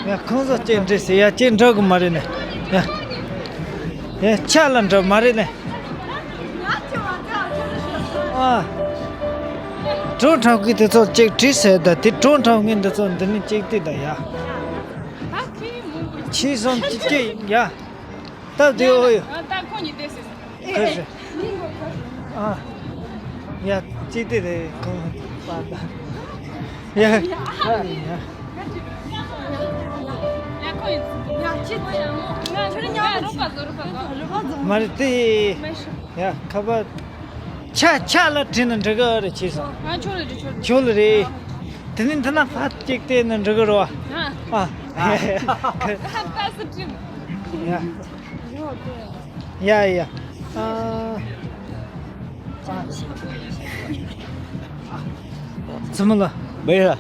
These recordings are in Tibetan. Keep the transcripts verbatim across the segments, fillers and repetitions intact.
ཡ། ཁོང་ཚོ་གཅིག་འདྲི་ཟེར་ཡ། གཅིག་འདྲི་གི་མ་རེད་ནས། ཡ། ཡ། ཆ་ལ་འདྲི་མ་རེད་ནས། ཨ། ཀྲུང་ཁྲང་གི་དེ་ཚོ་གཅིག་བྲིས་ཟེར། ད་དེ་ཀྲུང་ཁྲང་གི་འདི་ཚོ་འདི་ནི་གཅིག་དེ་ད་ཡ། ཆི་སོང་གཅིག་གཅིག་ཡ། སྟབས་བདེ་འོ་ཡོ། ད་ཁོང་གཉིས་བསྡད་ཟེར། ཁོས་ཟེར། ཨ། ཡ། གཅིག་དེ་རེད། ཁོང་པ་ད། ཡ། ཡ། ཡ། ཁོང་ཡིན། ཡ། ཁྱེད་ང་ཁྱོད་ཉག་རོགས་པ་བཟོ། རོགས་པ་བཟོ། མ་རེད་དེ། ཡ། ཁ་པར་ཆ་ཆ་ལ་བྲིས་ན་འགྲིག་གི་རེད། བྱས་སོང་། ང་ཁྱོད་ལ་འདྲི། ཁྱོད་ལ། ཁྱོད་ལ་རེད། དེ་ནས་འདི་ན་ཕར་གཅིག་བལྟས་ན་འགྲིག་གི་རེད་བ། ཨ། ཨ། ད་སུ་བྲིས། ཡ། ཡ་ཡ། ཨ། ཙི་མོ་ལ། བེ་ལ། ཨ།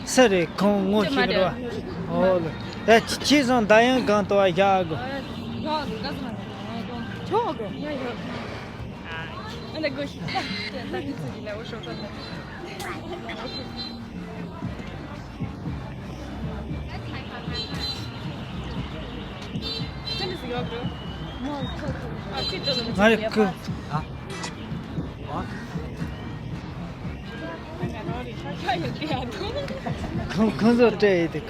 ས་རེད། ཁོང་ངོ་ཤེས་གི་རེད་བ། ཨོ་ལེ། ད་ཁྱེད་ཚོ་ད་ཡང་གང་ལྟོ་བ་བཞག་གོ། ཆོག་གོ། ཡ་ཡ། ཨ་ནི་གོ་ཤི། ད་ནི་ཚུགས་ཀྱི་ལ་འོ་ཤོག་ཚོད་ལ། ང་རེ་ཁུ། ཁོང་ཁོང་ཚོ་སྤྲད་ཡོད་དེ་ཀ།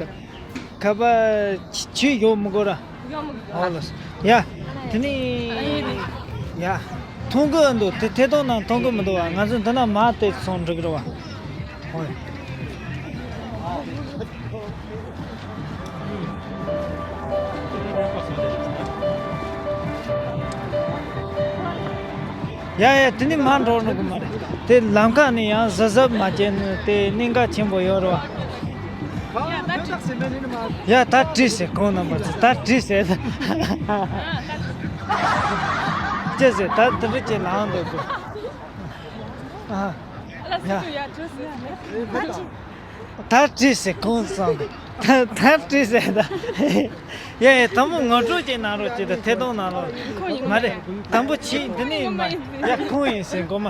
ཁ་པར་ཆུ་ཡོད་མི་དགོས་ར། ཡོད་མི་དགོས། ཨོ་ལ། ཡ། དེ་ནི། ཡ། མཐོང་གི་འདུག་དེ་ཐད་གཏོང་ནང་མཐོང་གི་མི་འདུག་བ། ང་ཚོ་འདི་ན་མ་དེ་སོང་འགྲིག་ར་བ། ཧོ། ཡ་ཡ། དེ་ནི་མ་འགྲོ་ནི་གི་མ་རེད། དེ་ལམ་ཁ་ནི་ཡང་གཟབ་གཟབ་མ་བྱས་ནི་དེ་གནད་འགག་ཆེན་པོ་ཡོད་རེད་བ། ཡ། ད་བྲིས་ཟེར། ཁོང་རྣམ་པ་ཚོ་ད་བྲིས་ཟེར། ཅི་ཟེར། ད་དེ་འདྲ་ཅིག་ལངས་འདུག་གོ། ཨ། ཡ། ད་བྲིས་ཟེར། ཁོང་བསམ་པས། ད་ད་བྲིས་ཟེར་ད། ཡ་ཡ། དང་པོ་ངོ་སྤྲོད་ཅིག་གནང་རོགས་གྱིས། ད་ཐད་གཏོང་ནང་ལོགས། མ་རེད། དང་པོ་ཆེ་འདི་ནས་མ། ཡ། ཁོང་ཡིན་ཟེར་གོ་མ།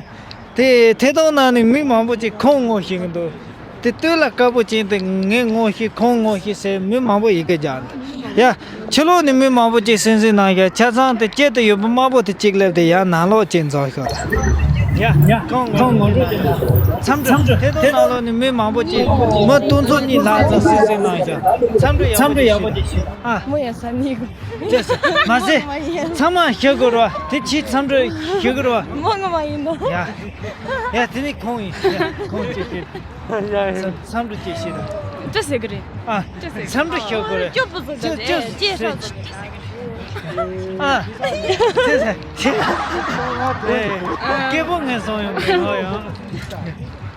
དེ་ཐད་གཏོང་ནང་ནས་མི་མང་པོ་ཅིག་ཁོང་ངོ་ཤེས་ཀྱི་འདུག་དེ་སྟོད་ལ་དཀར་པོ་ཅན་དེ་ངས་ངོ་ཤེས། ཁོང་ངོ་ཤེས་ཟེར་མི་མང་པོ་ཡི་གེ་རྒྱག་འདུག་ཡ། ཕྱི་ལོགས་ནས་མི་མང་པོ་ཅིག་སེམས་སེམས་གནང་ཤག་ཆ་ཚང་དེ་དཀྱིལ་དུ་ཡོད་པ་དམར་པོ་དེ་གཅིག་སླེབས་ཏེ་ཡར་ནང་ལོགས་ཅིག་འཛུལ་ཤོག་ད། ཡ། ཁོང་ངོ་སྤྲོད་ཅིག་གནང་། འཚམས་འདྲི། ཐད་གཏོང་ནང་ལོགས་ནས་མི་མང་པོ་ཅིག་མི་སྟོང་ཚོ་གཉིས་ལྷག་ཙམ་སེམས་སེམས་གནང་ཤག་འཚམས་འདྲི་ཡག་པོ་ཅིག་ཞུས་དང་། ཨ། མོ་ཡ་ས་ནི་གོ། ཅེས། མ་ཟད། མ་ཡིན། ཚང་མ་ཤོད་དགོས་རེད་བ། དེ་ཕྱིར་འཚམས་འདྲི་ཞུ་དགོས་རེད་བ། མོ་ང་མ་ཡིན་ནོ། ཡ། ཡ། དེ་ནི་ཁོང་ཡིན། ཡ། ཁོང་ཅིག་ཅིག་ཡ་ཡ། འཚམས་འཚམས་འདྲི་ཅིག་ཞུས་དང་། ཅི་ཟེར་གི་རེད། ཨ། ཅི་ཟེར། འཚམས་འདྲི་ཞུ་དགོས་རེད། སྐྱོ་པོ་ཟེར། ཅི་ཅི་ཅི་ཟེར། ཨ། ཅི་ཟེར། ཅི་ཟེར། སྐྱེ་བོ་ངན་སོང་ཡོང་གི་ཡོད་ཡང་།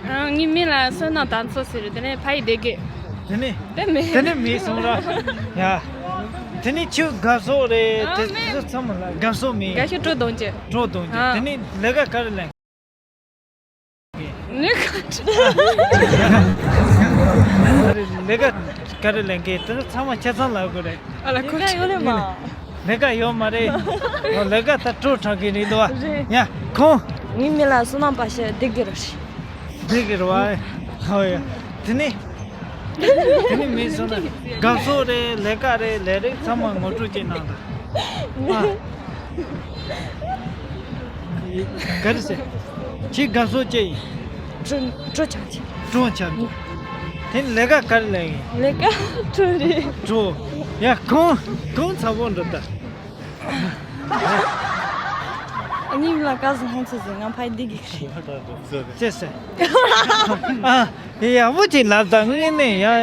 ཨ། ངའི་མིང་ལ་བསོད་ནམས་དར་ཚོགས་ཟེར། དེ་ནས་ཕ་ཡི་སྡེ་དགེ། དེ་ནས། དེ་མིན། དེ་ནས་མིན་སོང་ར། ཡ། དེ་ནས་ཁྱོད་དགའ་བསུ་རེད། ཨ། དེ་མིན། ཚོ་ཚང་མ་ལ་དགའ་བསུ་མིན། དགའ་བསུ་སྤྲོ་གཏོང་རྒྱུ། སྤྲོ་གཏོང་རྒྱུ། ཨ། དེ་ནས་ལས་ཀ་ག་རེ་ལེན། ལས་ཀ་ལས་ཀ་ག་རེ་ལེན་གི། དེ་ཚོ་ཚང་མ་ཆ་ཚང་ལབ་དགོས་རེད། ཨ་ལ། ཁོ་ལས་ཀ་ཡོད་ལེ་མ། ལས་ཀ་ཡོད་མ་རེད། ཨོ། ལས་ཀ་ད་སྤྲོ་དྲག་གི་རེད་འདུག་བ། རེད། ཡ། ཁོང་། ངའི་མིང་ལ་བསོད་ནམས་པ་ཞེས་སྡེ་དགེ་རུ། སྡེ་དགེ་རུ་བ། ཧོ་ཡ། དེ་ནི། དེ་ནི་མིན་སོང་ན་དགའ་བསུ་རེད། ལས་ཀ་རེད། ལས་རིགས་ཚང་མ་ངོ་སྤྲོད་ཅིག་གནང་དང་། ཨ། ག་རེ་ཟེར། ཁྱེད་དགའ་བསུ་ཅི་ཡིན། ཀྲུང་ཀྲུང་ཆགས་ཀྱི། ཀྲུང་ཆགས་ཀྱི། དེ་ནི་ལས་ཀ་ག་རེ་ལས་ཡིན། ལས་ཀ་ཀྲུང་རེད། ཀྲུང་། ཡ། གང་གང་ཚ་པོ་འགྲོ་ད། ངའི་མིང་ལ་སྐལ་བཟང་ལྷ་མཚོ་ཟེར། ང་ཕ་ཡི་སྡེ་དགེ་རེད། ཅི་ཟེར། ཨ། ཡག་པོ་ཅིག་ལབ་དང་། དངོས་གནས་ཡ།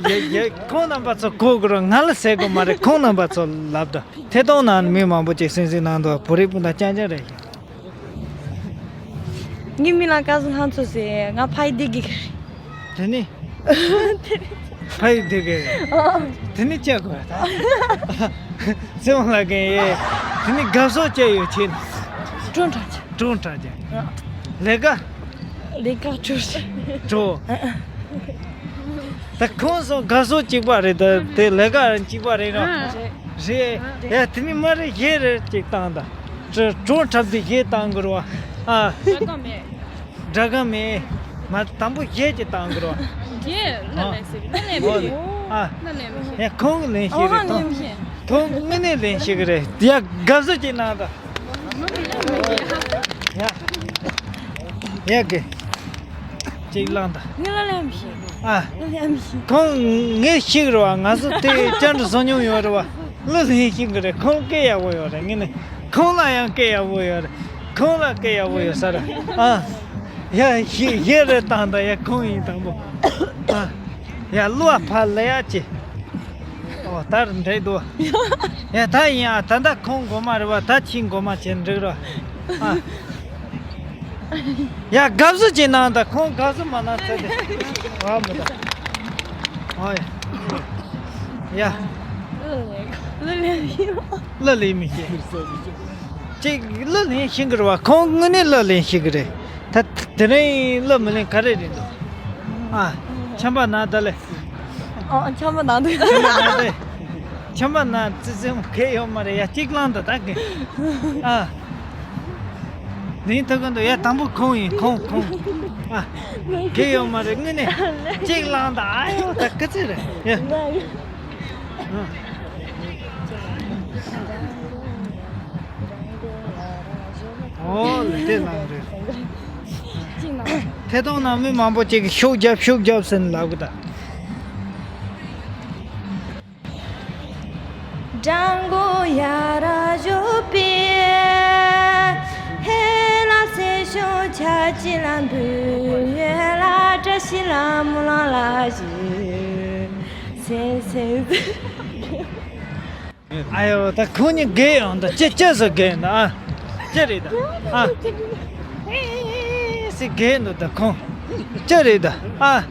ཡ་ཡ། ཁོང་རྣམ་པ་ཚོ་གོ་དགོས་རེད། ང་ལ་ཟེར་དགོས་མ་རེད། ཁོང་རྣམ་པ་ཚོ་ལབ་དང་། ཐད་གཏོང་ནང་མི་མང་པོ་ཅིག་སེམས་སེམས་གནང་འདུག་བོད་རིགས་སྤུན་ཟླ་རྐྱང་རྐྱང་རེད། ངའི་མིང་ལ་སྐལ་བཟང་ལྷ་མཚོ་ཟེར། ང་ཕ་ཡི་སྡེ་དགེ་རེད། དེ་ནི། ཕ་ཡི་སྡེ་དགེ་རེད། དེ་ནི་ཅི་དགོས་ད། སེམས་ལ་གན་ཡེ། དེ་ནི་དགའ་བསུ་ཅི་ཡོད་ཁྱེད། ཀྲུང་དྲག་ཅིག་ཀྲུང་དྲག་ཅིག་ལས་ཀ་ལས་ཀ་ཀྲུང་ཀྲུང་། ད་ཁོང་ཚོ་དགའ་བསུ་གཅིག་པ་རེད། ད་དེ་ལས་ཀ་གཅིག་པ་རེད་ར། ཨ། རེད། རེད། ཡ། དེ་ནི་མ་རེད། གཞས་རེ་ཅིག་བཏང་ད། ཀྲུང་ཀྲུང་དྲག་དེ་གཞས་བཏང་དགོས་ར། ཨ། སྒྲ་གང་མེད། སྒྲ་གང་མེད། མ། དང་པོ་གཞས་ཅིག་བཏང་དགོས་ར། ཡེ། ལ་ལེན་ཟེར་གི། ལ་ལེན་མི་ཤེས། ཨ། ལ་ལེན་མི་ཤེས། ཡ། ཁོང་ལེན་ཤེས་རེད། ཨོ། ཁོང་ལེན་ཤེས། ཁོང་དངོས་གནས་ལེན་ཤེས་གི་རེད། ཡ། དགའ་བསུ་ཅིག་གནང་དང་། ཡ། ཡ་གི། ཅིག་བླངས་དང་། ངས་ལ་ལེན་མི་ཤེས། ཨ། ལ་ལེན་མི་ཤེས། ཁོང་ངས་ཤེས་གི་རེད་བ། ང་ཚོ་དེ་བཅར་འདྲི་བཟོ་མྱོང་ཡོད་རེད་བ། གླུ་ལེན་ཤེས་གི་རེད། ཁོང་སྐད་ཡག་པོ་ཡོད་རེད། ངས་ནི། ཁོང་ལ་ཡང་སྐད་ཡག་པོ་ཡོད་རེད། ཁོང་ལ་སྐད་ཡག་པོ་ཡོད་ས་རེད། ཨ། ཡ། ཞེ་རེ་བཏང་དང་། ཡ། ཁོང་ཡིན། དང་པོ། ཨ། ཡ། གླུ་བ་ཕར་ལ་ཡ་ཅི། ཨོ། ད་འགྲིག་འདུག། ཡ། ད་ཡིན། ཨ། ད་ད་ཁོང་མགོ་མ་རེད་བ། ད་ཁྱི་མགོ་མ་བྱས་འགྲིག་རོ། ཨ། ཡ། དགའ་བསུ་ཅིག་གནང་དང་། ཁོང་དགའ་བསུ་མ་གནང་ཚེ་དེ། ཨ། མི་ད། ཨ། ཡ། ཡ། གླུ་ལེན་མི་ཤེས། ཅིག་གླུ་ལེན་ཤེས་གི་རེད་བ། ཁོང་དངོས་གནས་གླུ་ལེན་ཤེས་གི་རེད། ད་དེ་རིང་གླུ་མི་ལེན་ག་རེ་རེད་འདུག། ཨ། ཆམ་པ་ན་ད་ལེ། ཨ། ཆམ་པ་ན་འདུག། ཆམ་པ་ན་ད་ལེ། ཆམ་པ་ན་ཙི་ཙི་མོ་གས་ཡོད་མ་རེད། ཡ། གཅིག་བླངས་དང་། ད་གས། ཨ། ལེན་ཐུབ་གི་འདུག། ཡ། དང་པོ་ཁོང་ཡིན། ཁོང་། ཁོང་། ཨ། གས་ཡོད་མ་རེད། དངོས་གནས་གཅིག་བླངས་དང་། ཨ་ཡོ། ད་ག་ཚོད་རེད། ཡ། ཨོ་ལེ། དེ་ལ་རེད། ཐད་གཏོང་ནང་མི་མང་པོ་ཅིག་གིས་ཤུགས་རྒྱབ། ཤུགས་རྒྱབ་ཟེར་ནས་ལབ་གི་ད། ཨ་ཡོ། ད་ཁོང་གཉིས་གས་ཡོང་ད། ཅི་ཅི་སུ་གས་ཡོང་ད། ཨ། ཅི་རེད་ད། ཨ། ཨེ་སི་གས་འདུག་ད་ཁོང་། ཅི་རེད་ད། ཨ།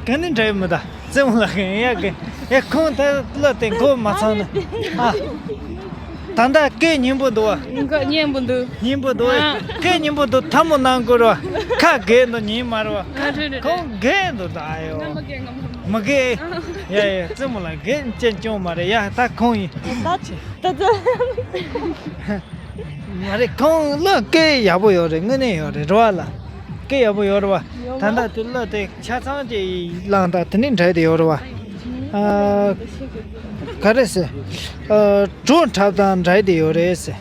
ག་ནས་འདྲ་ཡོད་མི་ད། རྩེད་མོ་ལ་གས་ཡ་གས། ཨེ། ཁོང་ད་གླུ་དེ་མགོ་མ་ཚང་ན། ཨ། ད་ད་སྐད་སྙན་པོ་འདུག་བ། མགོ་སྙན་པོ་འདུག། སྙན་པོ་འདུག། ཨ། སྐད་སྙན་པོ་འདུག། ཐལ་མོ་གནང་དགོས་ར། ཁ་གས་འདུག། ཉན་མ་རེད་བ། ཨ། རེད་རེད་རེད། ཁོང་གས་འདུག་ད། ཨ་ཡོ། ང་མ་གས། ང་མ་གས། མ་གས། ཡ་ཡ། རྩེད་མོ་ལ་གས་ཅན་ཅུང་མ་རེད། ཡ། ད་ཁོང་ཡིན། ད་ད་ད། མ་རེད། ཁོང་གླུ་སྐད་ཡག་པོ་ཡོད་རེད། དངོས་གནས་ཡོད་རེད། རེད་བ་ལ། སྐད་ཡག་པོ་ཡོད་རེད་བ། ཡོད་མ། ད་ལྟ་དུས་གླུ་དེ་ཆ་ཚང་ཅིག་བླངས་དང་། དེ་ནས་འདྲ་དེ་ཡོད་རེད་བ། ཨ། ག་རེ་ཟེར། ཨ། བྲོ་འཁྲབ་དང་འདྲ་དེ་ཡོད་རེད་ཟེར།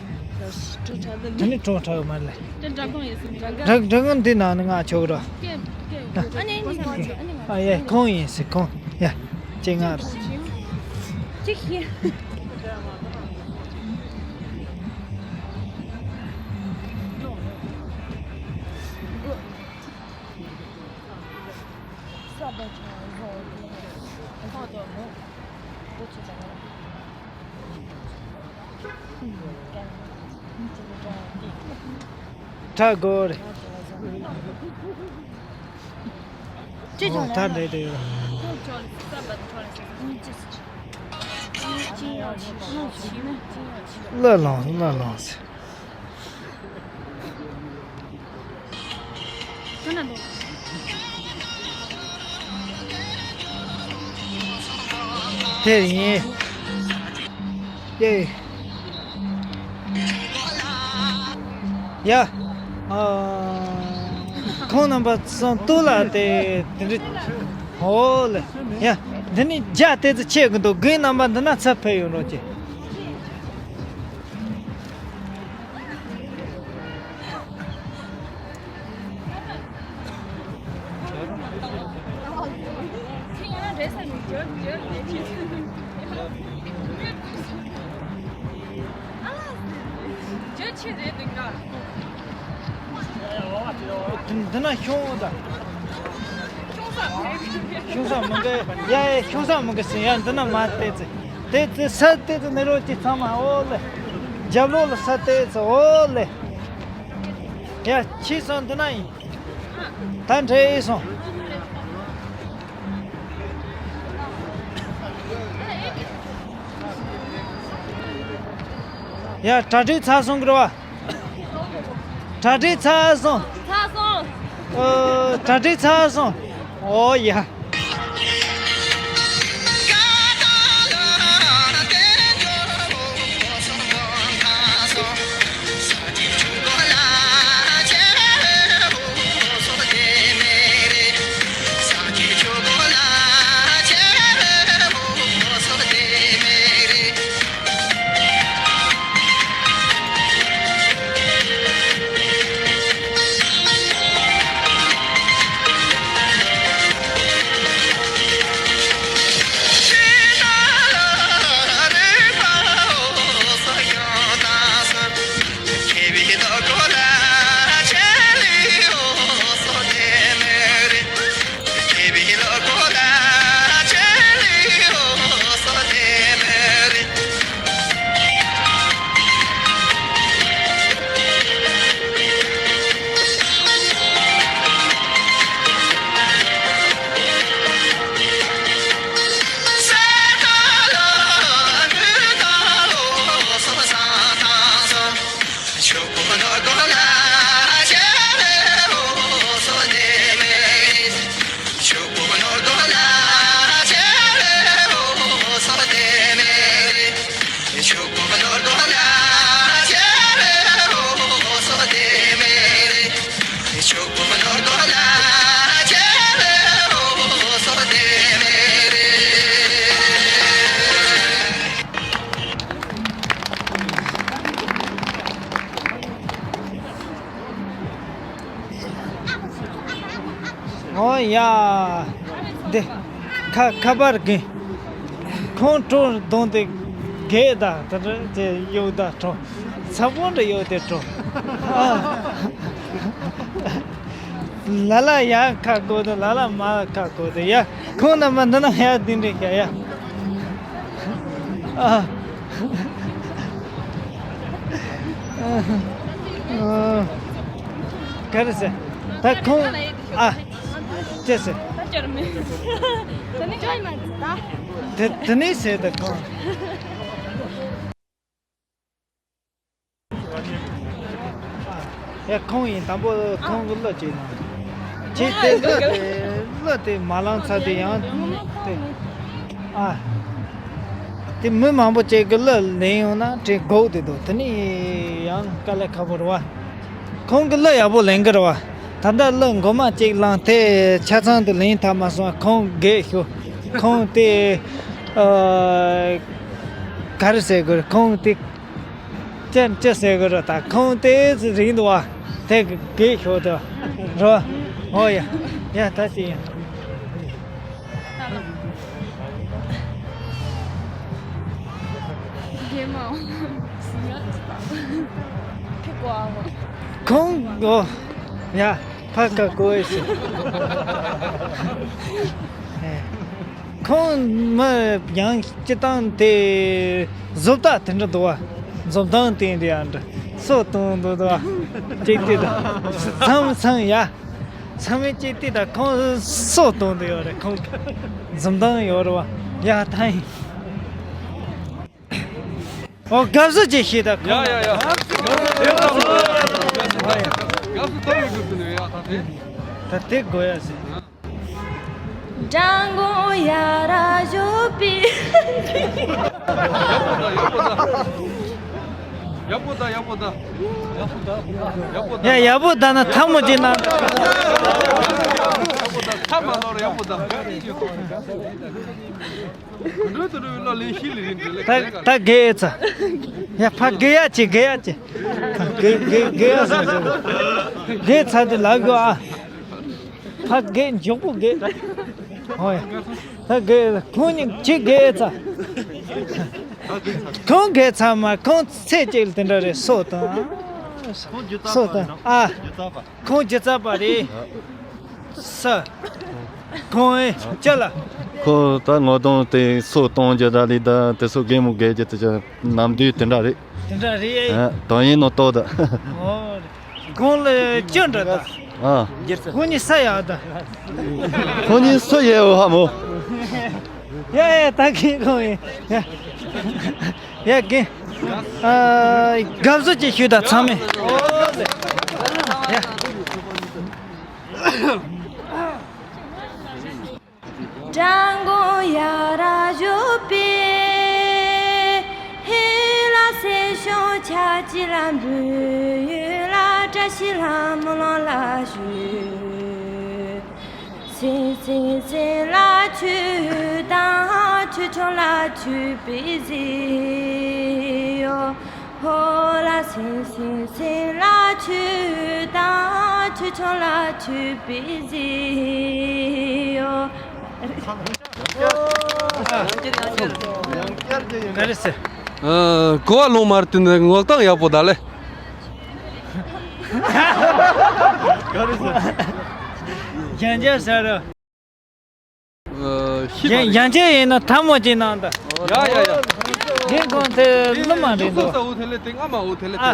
དེ་ནས་བྲོ་འཁྲབ་མ་རེད། སྒྲ་སྒྲ་སྒྲ་སྒང་འདི་ནང་ནས་ང་ཆོག་ར། ཨ་ནི་ཨ་ནི། ཨ་ཡེ། ཁོང་ཡིན་ཟེར། ཁོང་། ཡ། ཅི་ང་ར། ཅི་ཤེས། ཁྲ་སྒོར། ཅི་བྱུང་། ཨོ། ད་འདྲེ་དེ་ཡོད། གླུ་ལོངས། གླུ་ལོངས། དེ་ཡིན། ཡེ། ཡ། ཨ། ཁོང་རྣམ་པ་ཚོ་ལྟོས་ལ་དེ་དེ་འདྲ། ཨོ་ལེ། ཡ། འདི་ནི་རྒྱ་དེ་ཚོ་ཆེ་གི་འདུག། རྒན་རྣམ་པ་འདི་ན་ཚ་ཕེབས་ཡོང་རོགས་གྱིས། འདི་ན་ཤོང་ད། ཤོང་ས་མི་འགའ། ཡ་ཡ། ཤོང་ས་མི་འགའ་ཟིན། ཡ། འདི་ན་མ་བལྟས་ཚེ། བལྟས་ཚེ་ས་བལྟས་ཚེ་ནི་རོ་ཅི་ཚང་མ། ཨོ་ལེ། རྒྱབ་ལོགས་ལ་ས་བལྟས་ཚེ། ཨོ་ལེ། ཡ། ཕྱི་སོང་། འདི་ན་ཡིན། ད་འདྲེ་ཡིན་སོང་། ཡ། གྲ་སྒྲིག་ཚར་སོང་གི་རེད་བ། གྲ་སྒྲིག་ཚར་སོང་། ཚར་སོང་། ཨོ། གྲ་སྒྲིག་ཚར་སོང་། ཨོ་ཡ། ཡ། འདི། ཁ་ཁ་པར་གི། ཁོང་ཁྲོ་གདོང་དེ། གས་ད་དེ་འདྲ་དེ་གཡུག་ད་ཁྲོ། ཚ་པོ་འདྲ་གཡུག་དེ་ཁྲོ། ཨ། ལ་ལ་ཡ་ཁ་གོ་དེ། ལ་ལ་མ་ཁ་གོ་དེ་ཡ། ཁོང་རྣམ་པ་འདི་ན་ཡ་འདི་འདྲ་ཤ་ཡ། ཨ། ཨ། ག་རེ་ཟེར། ད་ཁོང་། ཨ། ཅེས་ཟེར། དེ་དེ་ནས་ཟེར་ད་ཁོང་། ཡ། ཁོང་ཡིན། དང་པོ་ཁོང་གི་གླུ་ཅིག་ན། ཅིག་དེ་གླུ་དེ་གླུ་དེ་མ་ལངས་ཚར་དེ་ཡང་དེ། ཨ། དེ་མི་མང་པོ་ཅིག་གི་གླུ་ལེན་ཡོང་ན་དྲན་དགོས་དེ་འདུག་དེ་ནི་ཡང་དཀའ་ལས་ཁག་པོ་རེད་བ། ཁོང་གི་གླུ་ཡག་པོ་ལེན་གི་རེད་བ། ད་ལྟ་གླུ་མགོ་མ་ཅིག་བླངས་དེ་ཆ་ཚང་དུ་ལེན་ཐབས་མ་སོང་བ། ཁོང་རྒས་ཤོག་ཁོང་དེ། ཨ། ག་རེ་ཟེར་དགོས་རེད། ཁོང་དེ། ཅན་ཅི་ཟེར་གི་རེད། ད་ཁོང་དེ་ཚོ་རིང་འདུག་བ། དེ་གི་གེ་ཤོག་དེ་རོ། ཨོ་ཡ། ཡ་ད་ཅི་ཡིན། གེ་མ། ཁོང་གོ། ཡ། ཕ་ཀ་གོ་ཨེ་སི། ཁོང་མི་ཡང་སྤྱི་བཏང་དེ་བཟོ་ལྟ་དེ་འདྲ་འདུག་བ། འཛུམ་མདངས་སྟེང་དེ་ཡང་འདྲ་སོ་གཏོང་འདུག་འདུག་བ། ཅིག་དེ་དང་། ཚང་མ་ཚང་ཡ། ཚང་མས་ཅིག་དེ་དང་ཁོང་སོ་གཏོང་འདུག་ཡོད་རེད། ཁོང་འཛུམ་མདངས་ཡོད་རེད་བ། ཡ་ད་ཡིན། ཨོ་དགའ་བསུ་ཅིག་ཞུས་དང་། ཡ་ཡ་ཡ། དགའ་བསུ་ཐོབ་ཡོད་དུས་ནས་ཡ་ད་དེ། ད་དེ་དགོས་ཡ་ཟེར། ཡག་པོ་ད་ཡག་པོ་ད། ཡག་པོ་ད་ཡག་པོ་ད། ཡག་པོ་ད། ཡ་ཡག་པོ་ད་ན་ཐལ་མོ་ཅིག་ན། ཡག་པོ་ད། ཐལ་མ་ནོར། ཡག་པོ་ད། འགྲོ་དུ་རུ་ལོ་ལེན་ཤི་ལི་རིན་དུ་ལེ། ད་ད་རྒས་ཚ། ཡ་ཕ་རྒས་ཡ་ཅི་རྒས་ཡ་ཅི། རྒས་རྒས་རྒས་ཡ་ཟེར་ཟེར། རྒས་ཚ་དེ་ལབ་དགོས་ཨ། ཕ་རྒས་མགྱོགས་པོ་རྒས། ཧོ་ཡ། ད་རྒས་ཁོང་གཉིས་ཅི་རྒས་ཚ། ཁོང་རྒས་ཚ་མ་ཁོང་ཚེ་གཅིག་ལ་དེ་འདྲ་རེད། སོ་དང་། སོ་དང་ཨ། ཁོང་སྒྱུ་རྩལ་པ་རེད། ས། ཁོང་ཨེ་ཅི་ལ། ཁོ་ད་ངོ་གདོང་དེ་སོ་གཏོང་རྒྱུ་འདྲ་ལི་ད་དེ་སོ་རྒན་མོ་རྒས་རྒྱུ་དེ་ཅི་ནམ་དུས་དེ་འདྲ་རེད། དེ་འདྲ་རེད་ཨེ། ཨ། དོན་ཡིན་ནོ་ཏོ་ད། ཨོ། ཁོང་ལ་ཅི་འདྲ་ད། ཨ། ཁོང་གཉིས་ས་ཡག་ད། ཁོང་གཉིས་སུ་ཡེ་འོ་ཧ་མོ། ཡ་ཡ་ད་གིན་ཁོང་ཡིན། ཡ་གིན། ཨ། དགའ་བསུ་ཅིག་ཞུས་ད་ཚང་མས། ཡ། ག་རེ་ཟེར། ཨ། གོ་བ་ལོང་མར་དུ་ནི་ངོ་གདངས་ཡག་པོ་ད་ལེ། ག་རེ་ཟེར། ཡང་བསྐྱར་ཟེར་རོ། ཨ། ཤི་ཡང་ཡང་བསྐྱར་ཡིན་ན་ཐལ་མོ་ཅིག་གནང་དང་། ཡ་ཡ་ཡ། རྒན་ཁོང་དེ་སློབ་མ་རེད་འདུག་ཨོ་ཐེ་ལེ་དེ་སྔ་མ་ཨོ་ཐེ་ལེ་དེ། ཨ།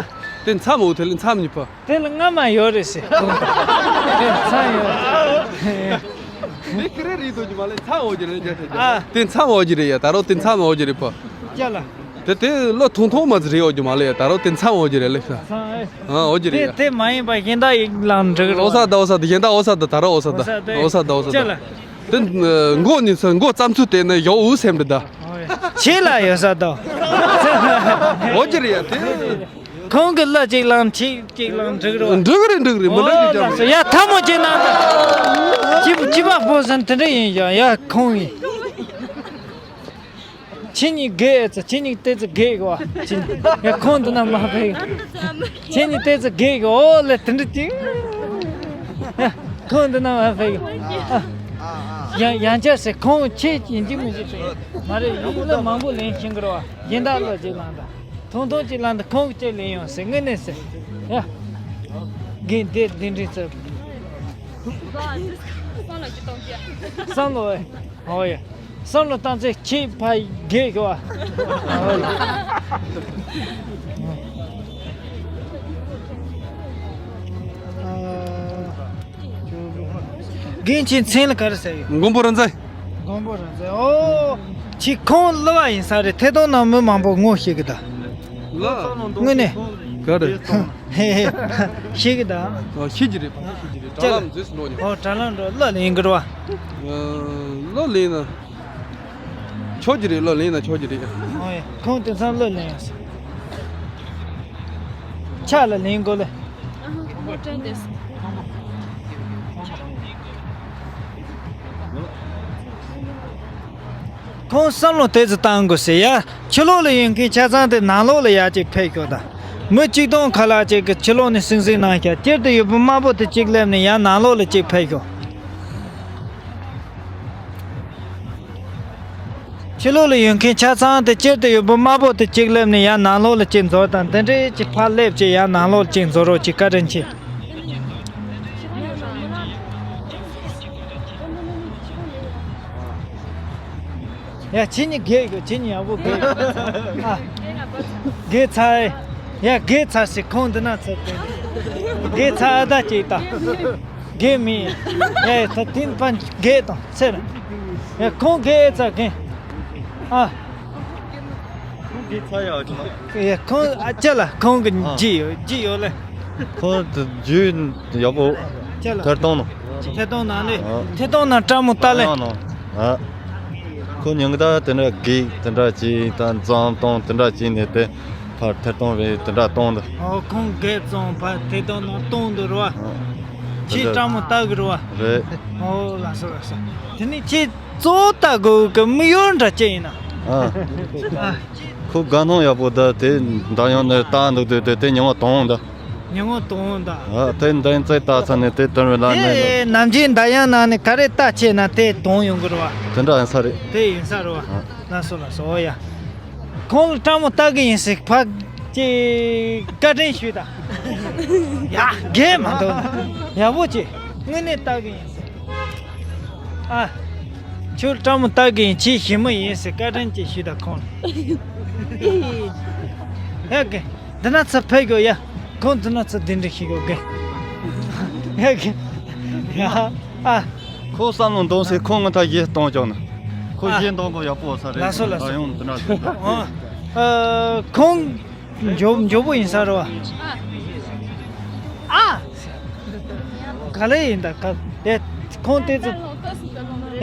དེ་མཚམས་ཨོ་ཐེ་ལེ་མཚམས་གཉིས་པ། དེ་ལ་སྔ་མ་ཡོད་རེད་ཟེར། དེ་མཚམས་ཡོད། དེ་ཀི་རེ་རེད་དོ་ཅི་མ་ལེ་མཚམས་ཨོ་ཅི་རེད་ཅེ་ཅེ། ཨ། དེ་མཚམས་ཨོ་ཅི་རེད་ཡ། ད་རོ་དེ་མཚམས་ཨོ་ཅི་རེད་པ། ཅ་ལ། དེ་དེ་ལོ་ཐུང་ཐུང་མ་ཟིག་རེད་ཨོ་ཅི་མ་ལེ་ཡ། ད་རོ་དེ་མཚམས་ཨོ་ཅི་རེད་ལེ་ཤ། མཚམས་ཨེ། ཨ། ཨོ་ཅི་རེད་དེ་ཡ། དེ་མ་ཡིན་པ་གཞན་དག་ཡིག་ལམ་འགྲིག་རོ། ཨོ་ས་ད་ཨོ་ས་ད་གཞན་དག་ཨོ་ས་ད་ད་རོ་ཨོ་ས་ད། ཨོ་ས་ད་ཨོ་ས་ད། ཅ་ལ། དེ་མགོ་ནི་ཚོ་མགོ་བརྩམས་ཚུལ་དེ་ནི་ཡོག་འུ་སེམས་རེད་ད། ཆེ་ལ་ཡོད་ས་དང་། ཨོ་ཅི་རེད་ཡ་དེ། ཁོང་གི་གླུ་གཅིག་ལམ་གཅིག་གཅིག་ལམ་འགྲིག་རོགས། འགྲིག་རེད་འགྲིག་རེད། མི་འགྲིག་རྒྱུ་ཅང་མེད། ཡ་ཐལ་མོ་ཅིག་གནང་དང་། ཅི་ཅི་བ་པོ་ཟན་དེ་འདྲ་ཡིན་ཀྱང་ཡ་ཁོང་ཡིན། ཁྱེད་གཉིས་རྒས་ཨེ་ཚ། ཁྱེད་གཉིས་ཏོག་ཙམ་རྒས་གོ། ཁྱེད་གཉིས་ཡ་ཁོང་འདི་ན་མ་ཕེ། ཁྱེད་གཉིས་ཏོག་ཙམ་རྒས་གོ་ཨོ་ལེ་དེ་འདྲ་ཅིག། ཡ་ག་ ཁོང་འདི་ན་བ་ཕེབས་ཡོད། ཡང་ཡང་བསྐྱར་ཟེར། ཁོང་ཁྱེད་ཡིན་གཅིག་མིན་གཅིག་ཕེབས་ཡོད། མ་རེད། ཡིན་ལ་མང་པོ་ལེན་ཤེས་གི་རེད་བ། སྦྱིན་བདག་ལ་གཅིག་ལན་དང་། ཐུང་ཐུང་གཅིག་ལན་དང་། ཁོང་གཅིག་ལེན་ཡོང་ཟེར། དངོས་གནས་ཟེར། ཡ། དགེ་འདི་འདི་འདྲི་ཚར། བསམ་བློ་ཅིག་གཏོང་རྒྱུ། བསམ་བློ་ཨེ། ཨོ་ཡ། བསམ་བློ་བཏང་ཚེ་ཁྱེད་ཕ་རྒས་ཤོག་ཨ། ཨོ་ཡ། རྒན་ཁྱེད་མཚན་ལ་ག་རེ་ཟེར་ཡོད། མགོན་པོ་རིག་འཛིན། མགོན་པོ་རིག་འཛིན། ཨོ། ཁྱེད་ཁོང་གླུ་བ་ཡིན་ས་རེད། ཐད་གཏོང་ནང་མི་མང་པོ་ངོ་ཤེས་གི་ད། ལ། དངོས་གནས། ག་རེ། ཧེ་ཧེ། ཤེས་གི་ད། ཨ། ཤེས་ཀྱི་རེད། ཕ་ཤེས་ཀྱི་རེད། དྲ་ལམ་མཛེས་སུ་འགྲོ་ཉོ། ཨོ། དྲ་ལམ་འགྲོ། གླུ་ལེན་གི་རེད་བ། ཨ། གླུ་ལེན་ན། ཆོག་གི་རེད། གླུ་ལེན་ན་ཆོག་གི་རེད། ཨོ་ཡ། ཁོང་དེང་སང་གླུ་ལེན་ཡོང་ས། ཕྱག་ལ་ལེན་དགོས་ལེ། ཁོང་བསམ་བློ་དེ་ཚོ་བཏང་དགོས་ཟེར་ཡ། ཕྱི་ལོགས་ལ་ཡོད་མཁན་ཆ་ཚང་དེ་ནང་ལོགས་ལ་ཡར་ཅིག་ཕེབས་ཤོག་དང་། མི་གཅིག་སྟོང་ཁ་ལག་ཅིག་གི་ཕྱི་ལོགས་ནས་སིང་སིང་གནང་ཤག། སྤྱིར་དུ་ཡོད་པ་དམར་པོ་དེ་གཅིག་སླེབས་ནས་ཡར་ནང་ལོགས་ལ་ཅིག་ཕེབས་ཤོག། ཕྱི་ལོགས་ལ་ཡོད་མཁན་ཆ་ཚང་དེ། སྤྱིར་དུ་ཡོད་པ་དམར་པོ་དེ་གཅིག་སླེབས་ནས་ཡར་ནང་ལོགས་ལ་ཅིག་འཛུལ་དང་། དེ་འདྲའི་ཅིག་ཕར་སླེབས་ཅིག། ཡར་ནང་ལོགས་ལ་ཅིག་འཛུལ་རོགས་ཅིག། བཀའ་དྲིན་ཆེ། ཡ། ཁྱེད་གཉིས་རྒས་ཡོད། ཁྱེད་གཉིས་ཡག་པོ་རྒས་ཡོད། ཨ། རྒས་ཚར། ཡ། རྒས་ཚར་ཟེར། ཁོང་འདི་ན་ཚར་ཏེ། རྒས་ཚར་ཨ། ད་ཅིག་ད། རྒས་མིན། ཡ། ད་ཐིན་ཕན་རྒས་དང་ཚེ་ར། ཡ། ཁོང་རྒས་ཚར་རྒས། ཨ། ཁོང་གི་ཚ་ཡག་ཅིག་ལ། ཡ། ཁོང་ཨ་ཅག་ལ་ཁོང་གི་ཨ། རྒྱུས་ཡོད། རྒྱུས་ཡོད་ལེ། ཁོང་དུ་རྒྱུས་ཡག་པོ། ཅག་ལ་ཐེར་གཏོང་ནོ། ཐེར་གཏོང་ནང་ལེ། ཨ། ཐེར་གཏོང་ནང་བཀྲ་མོ་ལྟ་ལེ། ཨ་ནོ། ཨ། ཁོ་ཉིན་ག་ད་དེ་འདྲ་གི་དེ་འདྲ་ཅིག་ད་འཛོམས་གཏོང་དེ་འདྲ་ཅིག་ནས་དེ་ཕར་ཐེར་གཏོང་རེད། དེ་འདྲ་གཏོང་འདུག། ཨོ། ཁོང་རྒས་ཙང་ཕར་ཐེར་གཏོང་ནང་གཏོང་འདུག་རེད་བ། ཨ། ཁྱེད་བཀྲ་མོ་ལྟ་གི་རེད་བ། རེད། ཨོ། ལགས་སོ་ལགས་སོ། དེ་ནས་ཁྱེད་གཙོ་བོ་ལྟ་དགོས་གི་དམིགས་ཡུལ་འདྲ་ཅི་ཡིན་ན། ཨ། ཨ། ཁོ་དགའ་སྣང་ཡག་པོ་ད་དེ་འདྲ་ཡང་ནས་ལྟ་འདུག་དུས་དེ་དེ་ཉི་མ་དང་ད། ཉི་མ་དང་ད། ཨ། དེ་འདྲ་ཡང་ཚེ་ལྟ་ཚར་ནས་དེ་དོན་བའི་ལ་ནས། དེ་ནམ་རྒྱུན་འདྲ་ཡང་ནང་ནས་ག་རེ་ལྟ་ཆེ་ན་དེ་དང་ཡོང་གི་རེད་བ། དེ་འདྲ་ཡིན་ས་རེད། དེ་ཡིན་ས་རེད་བ། ཨ། ལགས་སོ་ལགས་སོ། ཨོ་ཡ། ཁོང་ལ་བཀྲ་མོ་ལྟ་གི་ཡིན་ཟེར། ཕ་ཅིག་བཀའ་དྲིན་ཞུས་དང་། ཡ། རྒས་མ་འདུག་ན་ཡག་པོ་ཅིག་དངོས་གནས་ལྟ་གི་ཡིན་ཟེར། ཨ། ཁྱོད་བཀྲ་མོ་ལྟ་གི་ཡིན། ཁྱེད་ཞི་མོ་ཡིན་ཟེར་བཀའ་དྲིན་ཅིག་ཞུས་དང་ཁོང་ལ། ཡ་གི། འདི་ན་ཚུར་ཕེབས་དགོས་ཡ། ཁོང་འདི་ན་ཚུར་གདན་འདྲེན་ཞུ་དགོས་གི། ཡ་གི། ཡ། ཨ། ཁོ་བསམ་བློ་འདོན་ཟེར། ཁོང་ངི་ཐ་གཞས་གཏོང་བཅུག་ན། ཁོ་ཨ། གཞས་འདོན་གོ་ཡག་པོ་ས་རེད། ལགས་སོ་ལགས་སོ། ད་ཡོང་འདི་ན་ཚུར། ཨ། ཨ། ཁོང་མགྱོགས་མགྱོགས་པོ་ཡིན་ས་རེད་བ། ཨ། ག་ལེ་ཡིན་ད་ག། ཨེ། ཁོང་ཏོག་ཙམ།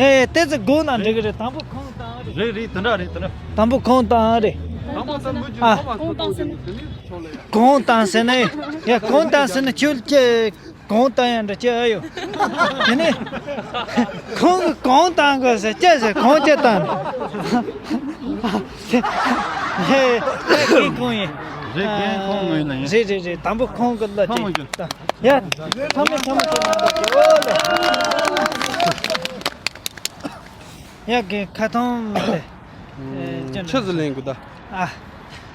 ཨེ། ཏོག་ཙམ་སྒུག་ན་འགྲིག་གི་རེད། དང་པོ་ཁོང་བཏང་རེད། རེད་རེད། དེ་འདྲ་རེད། དེ་འདྲ། དང་པོ་ཁོང་བཏང་རེད། དང་པོ་ད་མུ་མཐུད། ཨ། ཁོང་བཏང་ཟེར་ན། ཡ། ཁོང་བཏང་ཟེར་ན་ཁྱོད་ཀྱི། གང་བཏང་ཡང་འདྲ་ཅི་ཨ་ཡོད། དེ་ནས་ཁོང་གིས་གང་བཏང་དགོས་ཟེར། ཅི་ཟེར། གང་ཅི་བཏང་། ཧེ། ད་རྒན་ཁོང་ཡིན། རེད། རྒན་ཁོང་ངོས་ནས་ཡིན། རེད་རེད་རེད། དང་པོ་ཁོང་གི་གླུ་ཅིག་བཏང་། ཡ། ཚང་མས་ཚང་མས་ཚང་མས། ཡ། རྒན་ཁ་ཐོང་མ་རེད། ཨེ། ཅི་ཟིག་ལེན་དགོས་ད། ཨ།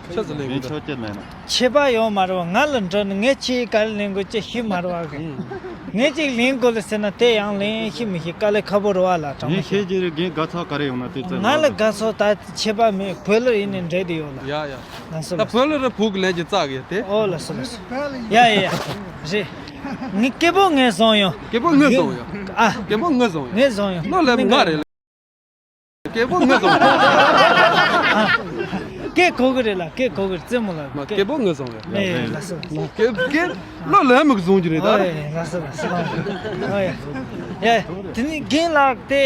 ཆི་ཟིག་ལེན་དགོས། ཆོག་ཆོག་ལེན་ན། ཁྱད་པར་ཡོད་མ་རེད་བ། ང་ལ་འགྲོ་ནས་ངས་ཁྱེད་ག་རེ་ལེན་དགོས་ཅི་ཤེས་མ་རེད་བ་གི། ཨུམ། ངས་ཅིག་ལེན་དགོས་ལ་ཟེར་ན་དེ་ཡང་ལེན་ཤེས་མི་ཤེས་དཀའ་ལས་ཁག་པོ་རེད་བ་ལ། དྲང་མོ་ངས་ཤེས་ཤེས། ཀྱི་རེད། རྒན་དགའ་ཚོར་ག་རེ་ཡོང་ན་དེ་ཚོ་ང་ལ་དགའ་ཚོར་ད་ཁྱད་པར་མེད། བོད་ལ་ཡིན་ནས་འདྲེ་དེ་ཡོད་ལ། ཡ་ཡ། ལགས་སོ། ད་ལགས་སོ། བོད་ལ་རེད། བོད་ཀྱི་ལས་ཀྱི་རྩ་གི་དེ། ཨོ། ལགས་སོ་ལགས་སོ། ཡ་ཡ་ཡ། རེད། ངས་སྐད་འབོད་ངས་བཟུང་ཡོང་། སྐད་འབོད་ངས་བཟུང་ཡོང་། ཨ། སྐད་འབོད་ངས་བཟུང་ཡོང་། ངས་བཟུང་ཡོང་། གླུ་ལེན་པ་ང་རེད། སྐད་འབོད་ངས་བཟུང་། སྐད་གོ་གི་རེད་ལ། སྐད་གོ་གི་རེད། རྩེད་མོ་ལ། མ། སྐད་འབོད་ངས་བཟུང་ཡ། ཨེ། ལགས་སོ། སྐད་སྐད་གླུ་ལེན་མི་བཟུང་གི་རེད་ད། ཨོ། ཨེ། ལགས་སོ་ལགས་སོ། ཨོ་ཡ། ཡ། དེ་ནི་རྒན་ལགས་དེ་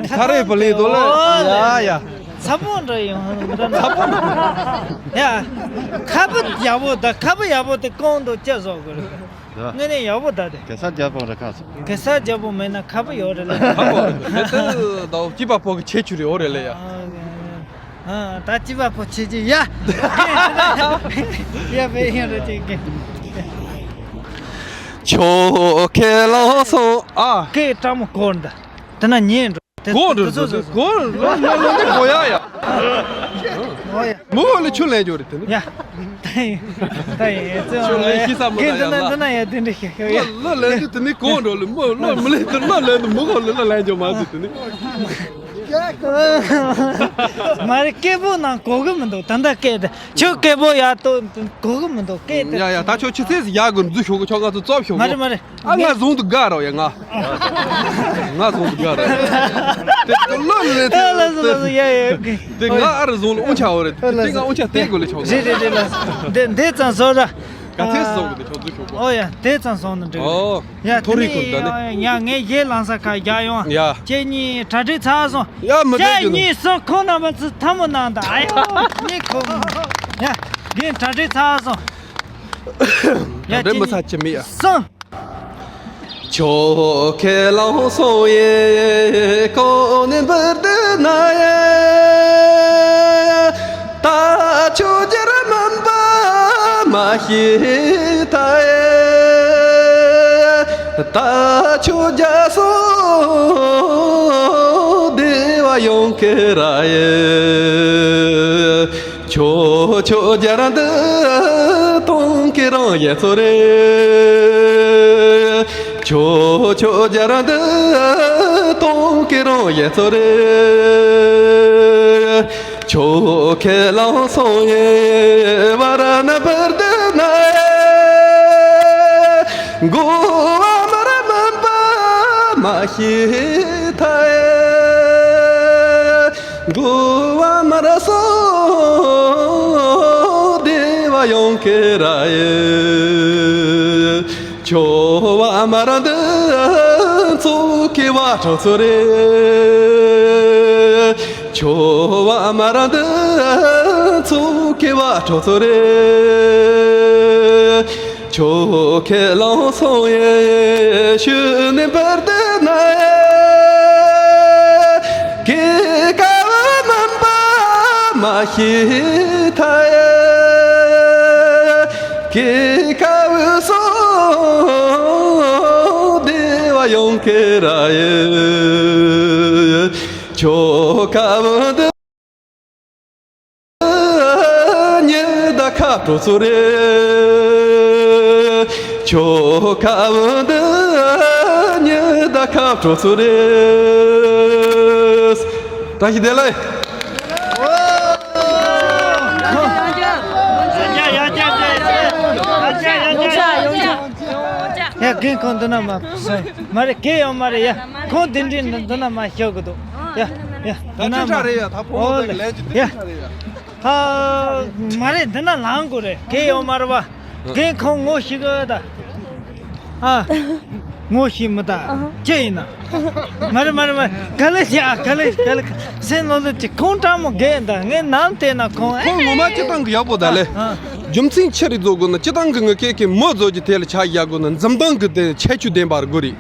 ཁ་རེ་པ་ལེ་དོ་ལེ། ཨོ་ལེ། ཡ་ཡ། ཚ་པོ་འདྲ་ཡོང་འདྲ་ན། ཚ་པོ་འདྲ། ཡ། ཁ་པོ་ཡག་པོ་ད། ཁ་པོ་ཡག་པོ་དེ་གོང་དུ་སྐྱེ་བཟོ་དགོས་རེད། དངོས་གནས་ཡག་པོ་ད་དེ། གེ་སར་རྒྱལ་པོ་རེད་ཁ་སོ། གེ་སར་རྒྱལ་པོ་མེད་ན་ཁ་པོ་ཡོད་རེད་ལ། ཁ་པོ་རེད། དེ་ལྟར་ད་སྐྱིད་པ་ཕོ་གི་ཁྱད་ཆོས་རེད། འོ་རེད་ལ་ཡ། ཨ། ད་སྐྱིད་པ་ཕོ་ཁྱད་ཆོས་ཡ། ཡ་བེ་ཡ་རེད་ཅིག་གེ། ཁྱོད་ཁས་བླངས་སོང་ཨ། སྐད་སྤྲང་མོ་གོ་འདི། དེ་ན་ཉན་འགྲོ། དེ་གོ་འགྲོ། དེ་ཚོ་དེ་ཚོ་གོ་ལོ་ལོ་ལོ་འདི་གོ་ཡ་ཡ། ཨོ་ཡ། མོ་ཧོ་ལ་ཆུ་ལེན་འགྱོ་རེད་དེ་ནི། ཡ། ད་ཡིན་ད་ཡིན་ཚེ་ཆུ་ལེན་ཤི་ས་མོ་ད་ཡ་ལ། འདི་ན་ཡ་དེ་འདྲ་ཤི་ཤི་ཡ། ལོ་ལེན་འདི་དེ་ནི་གོ་འགྲོ་ལོ་མོ་ལོ་མི་ལེན་དེ་ལོ་ལེན་འདི་མོ་ཧོ་ལ་ལ་ལེན་འགྱོ་མ་དེ་དེ་ནི། མ་རེད། སྐད་པོ་ནང་གོ་གི་མི་འདུག་ད་ལྟ་སྐད་དེ། ཁྱོད་སྐད་པོ་ཡག་ཏོ་གོ་གི་མི་འདུག་སྐད་དེ། ཡ་ཡ། ད་ཁྱོད་ཆུ་ཚོད་ཡག་གི་འཛུལ་ཤོག་གི། ཁྱོད་ང་ཚོ་ཙོབ་ཤོག་གི། མ་རེད་མ་རེད། ཨ་ང་བཟུང་དུ་དགའ་རོགས་ཡ། ང་ང་བཟུང་དུ་དགའ་རོགས་ཡ། དེ་ལོ་ལེ་ཨ་ལ་སོ་ལ་སོ། ཡ་ཡ། དེ་ང་ཨ་རུ་བཟུང་ལ་དབུ་ཆ་འོ་རེད། དེ་ང་དབུ་ཆ་སྟེར་དགོས་ལེ་ཆོག་གི། རེད་རེད་རེད་ལ། འདི་འདི་ཙམ་བཟོ་ར། ག་ཚོད་བཟོ་གི་འདི་ཆོག་འཛུལ་ཤོག་གི། ཨོ་ཡ། དེ་ཙམ་བཟོ་ན་འགྲིག་གི། ཨོ། ཡ། ཐོ་རེ་གོ་ད་ནི། ཡ་ངས་གཞས་བླངས་ས་ཁ་རྒྱག་ཡོང་། ཡ། ཁྱེད་གཉིས་གྲ་སྒྲིག་ཚར་སོང་། ཡ་མི་ཁྱེད་བསྡད་རྒྱུ་ནི། གཉིས་སོ་ཁོ་ན་མ་ཚུ་ཐ་མོ་ནང་ད། ཨ་ཡོ་གཉིས་ཁོ་མོ། ཡ། རྒན་གྲ་སྒྲིག་ཚར་སོང་། ཡ། གྲ་སྒྲིག་མི་ཚར་ཅི་མི་ཡ། སོང་། ཁྱོད་ཁས་བླངས་སོང་ཡེ། གོ་ནས་འབུར་དུ་ན་ཡེ། ད་ཁྱོད་རྒྱལ་མིན་པ་མ་ཤེས་ཐལ་ཡེ། ད་ཁྱོད་རྒྱལ་སོང་བདེ་བ་ཡོང་གི་ར་ཡེ། ཁྱོད་ཁྱོད་རྒྱལ་འདི་གཏོང་གི་རང་ཡེ་ཚོ་རེད། ཁྱོད་ཁྱོད་རྒྱལ་འདི་གཏོང་གི་རང་ཡེ་ཚོ་རེད། ཁྱོད་ཁས་བླངས་སོང་ཡེ། བར་ན་བར་དུ་ན་ཡེ། འགོ་བ་མར་མིན་པ་མ་ཤེས་ཐལ་ཡེ། འགོ་བ་མར་སོང་བདེ་བ་ཡོང་གི་ར་ཡེ། ཁྱོད་བ་མར་འདི་ཚོ་གི་བ་གྲོགས་ཚོ་རེད། ཁྱོད་བ་མར་འདི་ཚོ་གི་བ་གྲོགས་ཚོ་རེད། ཁྱོད་ཁས་བླངས་སོང་ཡེ། ཤུལ་ནས་བར་དུ་ན་ཡེ། སྐྱེ་ཁ་བ་མིན་པ་མ་ཤེས་ཐལ་ཡེ། སྐྱེ་ཁ་བུ་སོང་བདེ་བ་ཡོང་གི་ར་ཡེ། ཁྱོད་ཁ་བུ་འདི་ཉི་ཟླ་ཁ་དྲོ་ཚོ་རེད། ཁྱོད་ཁ་བུ་འདི་ཉི་ཟླ་ཁ་དྲོ་ཚོ་རེད། བཀྲ་ཤིས་བདེ་ལེགས། ཡ། རྒན་ཁོང་འདི་ན་མ་སོང་། མ་རེད། གལ་ཡོད་མ་རེད་ཡ། ཁོང་དེ་འདྲའི་འདི་ན་མ་ཤོག་གི་འདུག་ཡ་ཡ། ད་འདི་ན་ཅི་འདྲ་མ་རེད་ཡ། ད་ཕོ་མོ་ཨོ་དེ་ལེ། ལན་ཅི་འདི་ཡ། ཅི་འདྲ་རེད་ཡ། ཨ། མ་རེད། འདི་ན་ལངས་དགོས་རེད། གལ་ཡོད་མ་རེད་བ། རྒན་ཁོང་ངོ་ཤེས་གི་ད། ཨ། ངོ་ཤེས་མི་ད། ཅི་ཡིན་ན། མ་རེད་མ་རེད་མ་རེད། ག་ལེ་ཤ་ག་ལེ་ག་ལེ། སེམས་ལོ་ལོ་ཅིག་ཁོང་སྤྲང་མོ་རྒན་ད། ངས་ནམ་བལྟས་ན་ཁོང་། ཁོང་ངོ་མ་སྤྱིར་བཏང་གི་ཡག་པོ་ད་ལེ། ཨ། རྒྱུ་མཚན་ཆི་རེད་བཟོ་དགོས་ན། སྤྱིར་བཏང་གི་ངི་སྐད་ཀྱི་མི་བཟོ་རྒྱུ་དེ་ལ་ཆ་བཞག་དགོས་ན་འཛུམ་མདངས་ཀྱི་དེ་ཁྱད་ཆོས་ལྡན་པ་དགོས་རེད།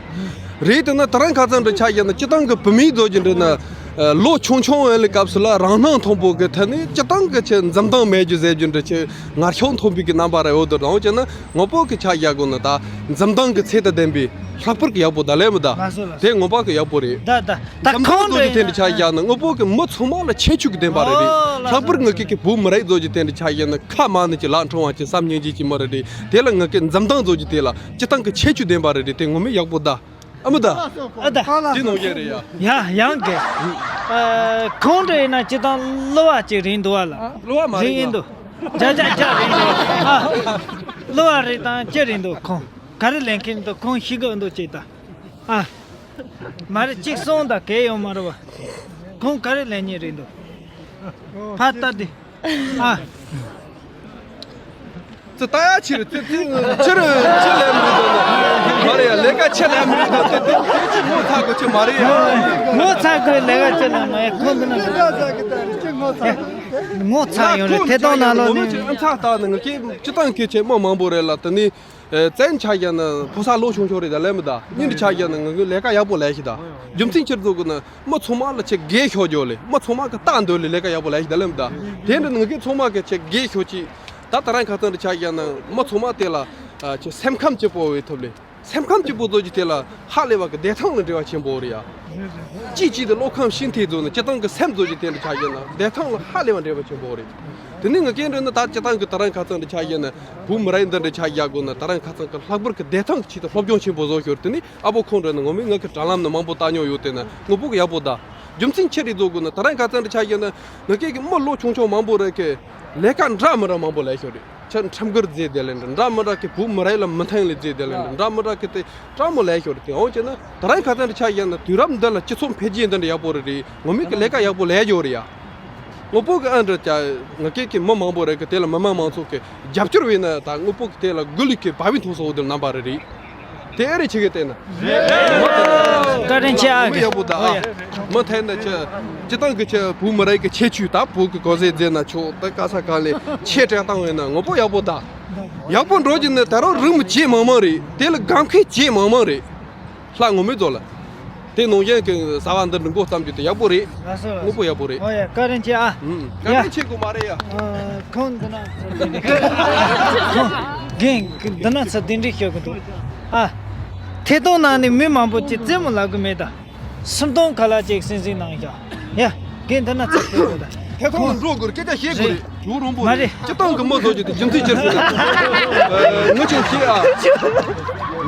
རེད། དེ་ན་ད་རང་ཁ་ཚང་འདྲ་ཆ་བཞག་ན། སྤྱིར་བཏང་གི་བུད་མེད་བཟོ་རྒྱུ་འདྲ་ན། ལོ་ཆུང་ཆུང་བའི་སྐབས་སུ་ལ་རང་སྣང་མཐོན་པོ་གི་ཐད་ནས་སྤྱིར་བཏང་གི་ཆེ་འཛུམ་མདངས་མེད་རྒྱུ་ཟེར་རྒྱུ་འདྲ་ཆེ་ངར་ཤུགས་མཐོན་པོའི་གི་རྣམ་པ་རེད། འོ་དེ་རང་བྱས་ན་ངོ་བོ་གི་ཆ་བཞག་དགོས་ན་ད་འཛུམ་མདངས་གི་ཚད་དང་ལྡན་པའི་ལྷག་པར་གི་ཡག་པོ་ད་ལེ་མི་ད། ལགས་སོ་ལགས་སོ། དེ་ངོ་མ་གི་ཡག་པོ་རེད། ད་ད་ད་འཛུམ་མདངས་ཁོང་བཟོ་རྒྱུ་དེ་འདྲ་ཆ་བཞག་ན་ངོ་བོ་གི་མི་ཚང་མ་ལ་ཁྱད་ཆོས་གི་ལྡན་པ་རེད་རེད། ཨོ་ལགས་སོ། ལྷག་པར་ངི་སྐད་ཀྱི་བུ་མི་རིགས་བཟོ་རྒྱུ་དེ་འདྲ་ཆ་བཞག་ན་ཁ་མ་ནི་ཅི་ལག་འཁྲུང་བ་ཅི་བསམ་ཉན་རྒྱུ་ཅི་མི་རེད་རེད། དེ་ལ་ངི་སྐད་འཛུམ་མདངས་བཟོ་རྒྱུ་དེ་ལ་སྤྱིར་བཏང་གི་ཁྱད་ཆོས་ལྡན་པ་རེད་རེད། དེ་ངོ་མ་ཡག་པོ་ད། ཨ་མ་ད། ཨ་ད། དེ་ནང་བཞིན་རེད་ཡ། ཡ་ཡང་གི། ཨ། ཁོང་འདྲ་ཡིན་ན་སྤྱིར་བཏང་གློ་བ་ཅིག་རིང་འདུག་བ་ལ། གློ་བ་མ་རིང་རིང་ཡིན་འདུག་ཇ་ཇ་ཇ་རིང་འདུག་ཨ། གློ་བ་རིང་དང་ཅི་རིང་འདུག་ཁོང་ག་རེ་ལེན་མཁན་འདུག་ཁོང་ཤི་གི་འདུག་ཅིག་ད། ཨ། མ་རེད། གཅིག་སོང་ད་གལ་ཡོད་མ་རེད་བ། ཁོང་ག་རེ་ལེན་མཁན་རེད་འདུག་ཕར་ལྟ་དེ། ཨ། ཙི་ལྟ་ཡ་ཕྱིར་ཙི་ཙི་ཕྱིར་ཕྱིར་ལེན་མི་འདུག་ནོ། མ་རེད་ཡ། ལས་ཀ་ཕྱིར་ལེན་མི་འདུག་ཙི་ཙི་ཙི་ངོ་ཚ་གི་ཕྱིར་མ་རེད་ཡ། ངོ་ཚ་གི་ལས་ཀ་ཕྱིར་ལེན་མ་ཡ། ཁོང་འདི་ན་ངོ་ཚ་ཡོང་རེད། ཐད་གཏོང་ནང་ལོགས་ནས། ཨ་ཚ་ལྟ་ན་ངི་སྐད་སྤྱིར་བཏང་སྐད་ཆ་མི་མང་པོ་རེད་ལ། དེ་ནི། ཨེ། བཙན་ཆ་བཞག་ན་ཕོ་གསར་ལོ་ཆུང་ཆུང་རེད་ད་ལེ་མི་ད། གཉིས་འདི་ཆ་བཞག་ན་ང་གི་ལས་ཀ་ཡག་པོ་ལས་ཤི་ད། རྒྱུ་མཚན་ཕྱིར་བཟོ་དགོས་ན་མི་ཚང་མ་ལ་ཆེ་དགེ་ཤོག་འཇོག་ལེ། མི་ཚང་མ་གི་ལྟ་འདོད་ལེ་ལས་ཀ་ཡག་པོ་ལས་ཤི་ད་ལེ་མི་ད། དེ་འདྲ་ང་གི་ཚང་མ་གི་ཆེ་དགེ་ཤོག་ཅིག་ད་ད་རང་ཁ་ཚང་འདི་ཆ་བཞག་ན་མི་ཚང་མ་དེ་ལ་ཨ་ཆེ་སེམས་ཁམས་ཆེ་པོ་བའི་ཐོབ་ལེ། སེམས་ཁམས་སྐྱིད་པོ་བཟོ་རྒྱུ་དེ་ལ་ཧ་ལས་པ་གི་བདེ་ཐང་ལ་འབྲེལ་བ་ཆེན་པོ་རེད་ཡ། གཅིག་གཅིག་ཏུ་བློ་ཁམས་ཤིན་ཐེ་བཟོ་ནས་སྤྱི་བཏང་གི་སེམས་བཟོ་རྒྱུ་དེ་འདྲ་ཆགས་ཡོད་ན་བདེ་ཐང་ལ་ཧ་ལས་པ་འབྲེལ་བ་ཆེན་པོ་རེད། དེ་ནས་ངས་སྐད་འདྲི་ན་ད་སྤྱི་བཏང་གི་ད་རང་ཁ་ཚང་འདྲ་ཆགས་ཡོད་ན་བུ་མོ་རའི་འདི་འདྲ་ཆགས་ཡག་དགོས་ན་ད་རང་ཁ་ཚང་གི་ལྷག་པར་གི་བདེ་ཐང་གི་ཆེད་དུ་སློབ་སྦྱོང་ཆེན་པོ་བཟོ་ཤོར། དེ་ནས་ཨ་ཕོ་ཁོང་འདྲ་ནི་ངོ་མས་ངའི་གི་དྲ་ལམ་ནས་མང་པོ་ལྟ་མྱོང་ཡོད། དེ་ན་དངོས་པོ་གི་ཡག་པོ་ད་རྒྱུ་མཚན་ཆེ་རེད་བཟོ་དགོས་ན་ད་རང་ཁ་ཚང་འདྲ་ཆགས་ཡོད་ན་ངའི་སྐད་གི་མི་ལོ་ཆུང་ཆུང་མང་པོ་རེད་གི་ལས་ཀ་འདྲ་མི་འདྲ་མང་པོ་ལས་ཤོར་རེད། ཁྱེད་ཁྲིམས་འགལ་རྫས་དེ་ལས་འདྲ་མི་འདྲ་གི་བུ་མི་རེ་ལ་མི་མཐུན་ལས་རྫས་དེ་ལས་འདྲ་འདྲ་མི་འདྲ་གི་དེ་སྤྲང་མོ་ལས་ཤོར་དེ་འོང་བྱས་ན་ད་རང་ཁ་ཚང་འདྲ་ཆགས་ཡིན་ན་དུས་རབས་འདི་ལ་སྤྱི་ཚོགས་འཕེལ་རྒྱས་འདི་འདྲ་ཡག་པོ་རེད་རེད། ངོ་མས་ཀྱི་ལས་ཀ་ཡག་པོ་ལས་ཡོད་རེད་ཡ། དངོས་པོ་གི་ཨ་འདྲ་ཅག་ང་སྐད་ཀྱི་མི་མང་པོ་རེད་གི་དེ་ལ་མི་མང་མང་ཚོགས་ཀྱི་རྒྱབ་སྐྱོར་བས་ན་ད་དངོས་པོ་གི་དེ་ལ་དགུ་ལུག་གི་བ་བའི་མཐོང་སོང་འོ་དེ་རྣམ་པ་རེད་རེད། དེ་ཨེ་རེད་ཆེ་གེ་བལྟས་ན། བཀའ་དྲིན་ཆེ་ཨ། མི་ཡག་པོ་ད་ཨ། མི་ཐད་ན་ཆེ། སྤྱི་བཏང་གི་ཆེ་བུ་མི་རེ་གི་ཆེ་ཆུ་ད་བུ་གི་གོ་ཟེ་རྫས་ན་ཆོག་ད་ག་ས་ག་ལས་ཆེ་དྲན་བཏང་བས་ན་དངོས་པོ་ཡག་པོ་ད། ཡག་པོ་འགྲོ་གི་ན་ད་རུང་རིང་མི་བྱེད་མང་མང་རེད། དེ་ལ་དགའ་མཁན་བྱེད་མང་མང་རེད། ལྷ་ངོ་མའི་རྫོགས་ལ། དེ་ནང་བཞིན་གི་ཟ་བ་འདི་འདྲ་མགོ་བརྩམས་རྒྱུ་དེ་ཡག་པོ་རེད། ལགས་སོ། དངོས་པོ་ཡག་པོ་རེད། ཨོ་ཡ་བཀའ་དྲིན་ཆེ་ཨ། ཨུམ། བཀའ་དྲིན་ཆེ་དགོས་མ་རེད་ཡ། ཨ། ཁོང་འདི་ན་ཚ་དེ་འདྲ་ཁོང་རྒན་འདི་ན་ཚ་དེ་འདྲ་ཤོད་གི་འདུག་ཨ། ཐད་གཏོང་ནང་ནས་མི་མང་པོ་ཅིག་རྩེད་མོ་ལབ་གི་མེད་ད། སུམ་སྟོང་ཁ་ལག་ཅིག་སིང་སིང་གནང་བཞག་ཡ། རྒན་འདི་ན་ཚ་དེ་འདྲ་ད། ཐད་གཏོང་ལ་འགྲོ་དགོས་སྐད་ཆ་བཤད་དགོས་རེད། ཇོ་རོང་པོ་མ་རེད། སྤྱི་བཏང་གི་མི་བཟོ་རྒྱུ་དེ་རྒྱུ་མཚན་ཅི་རེད་ཟེར་ན། ངོ་ཆོག་ཤེས་ཨ།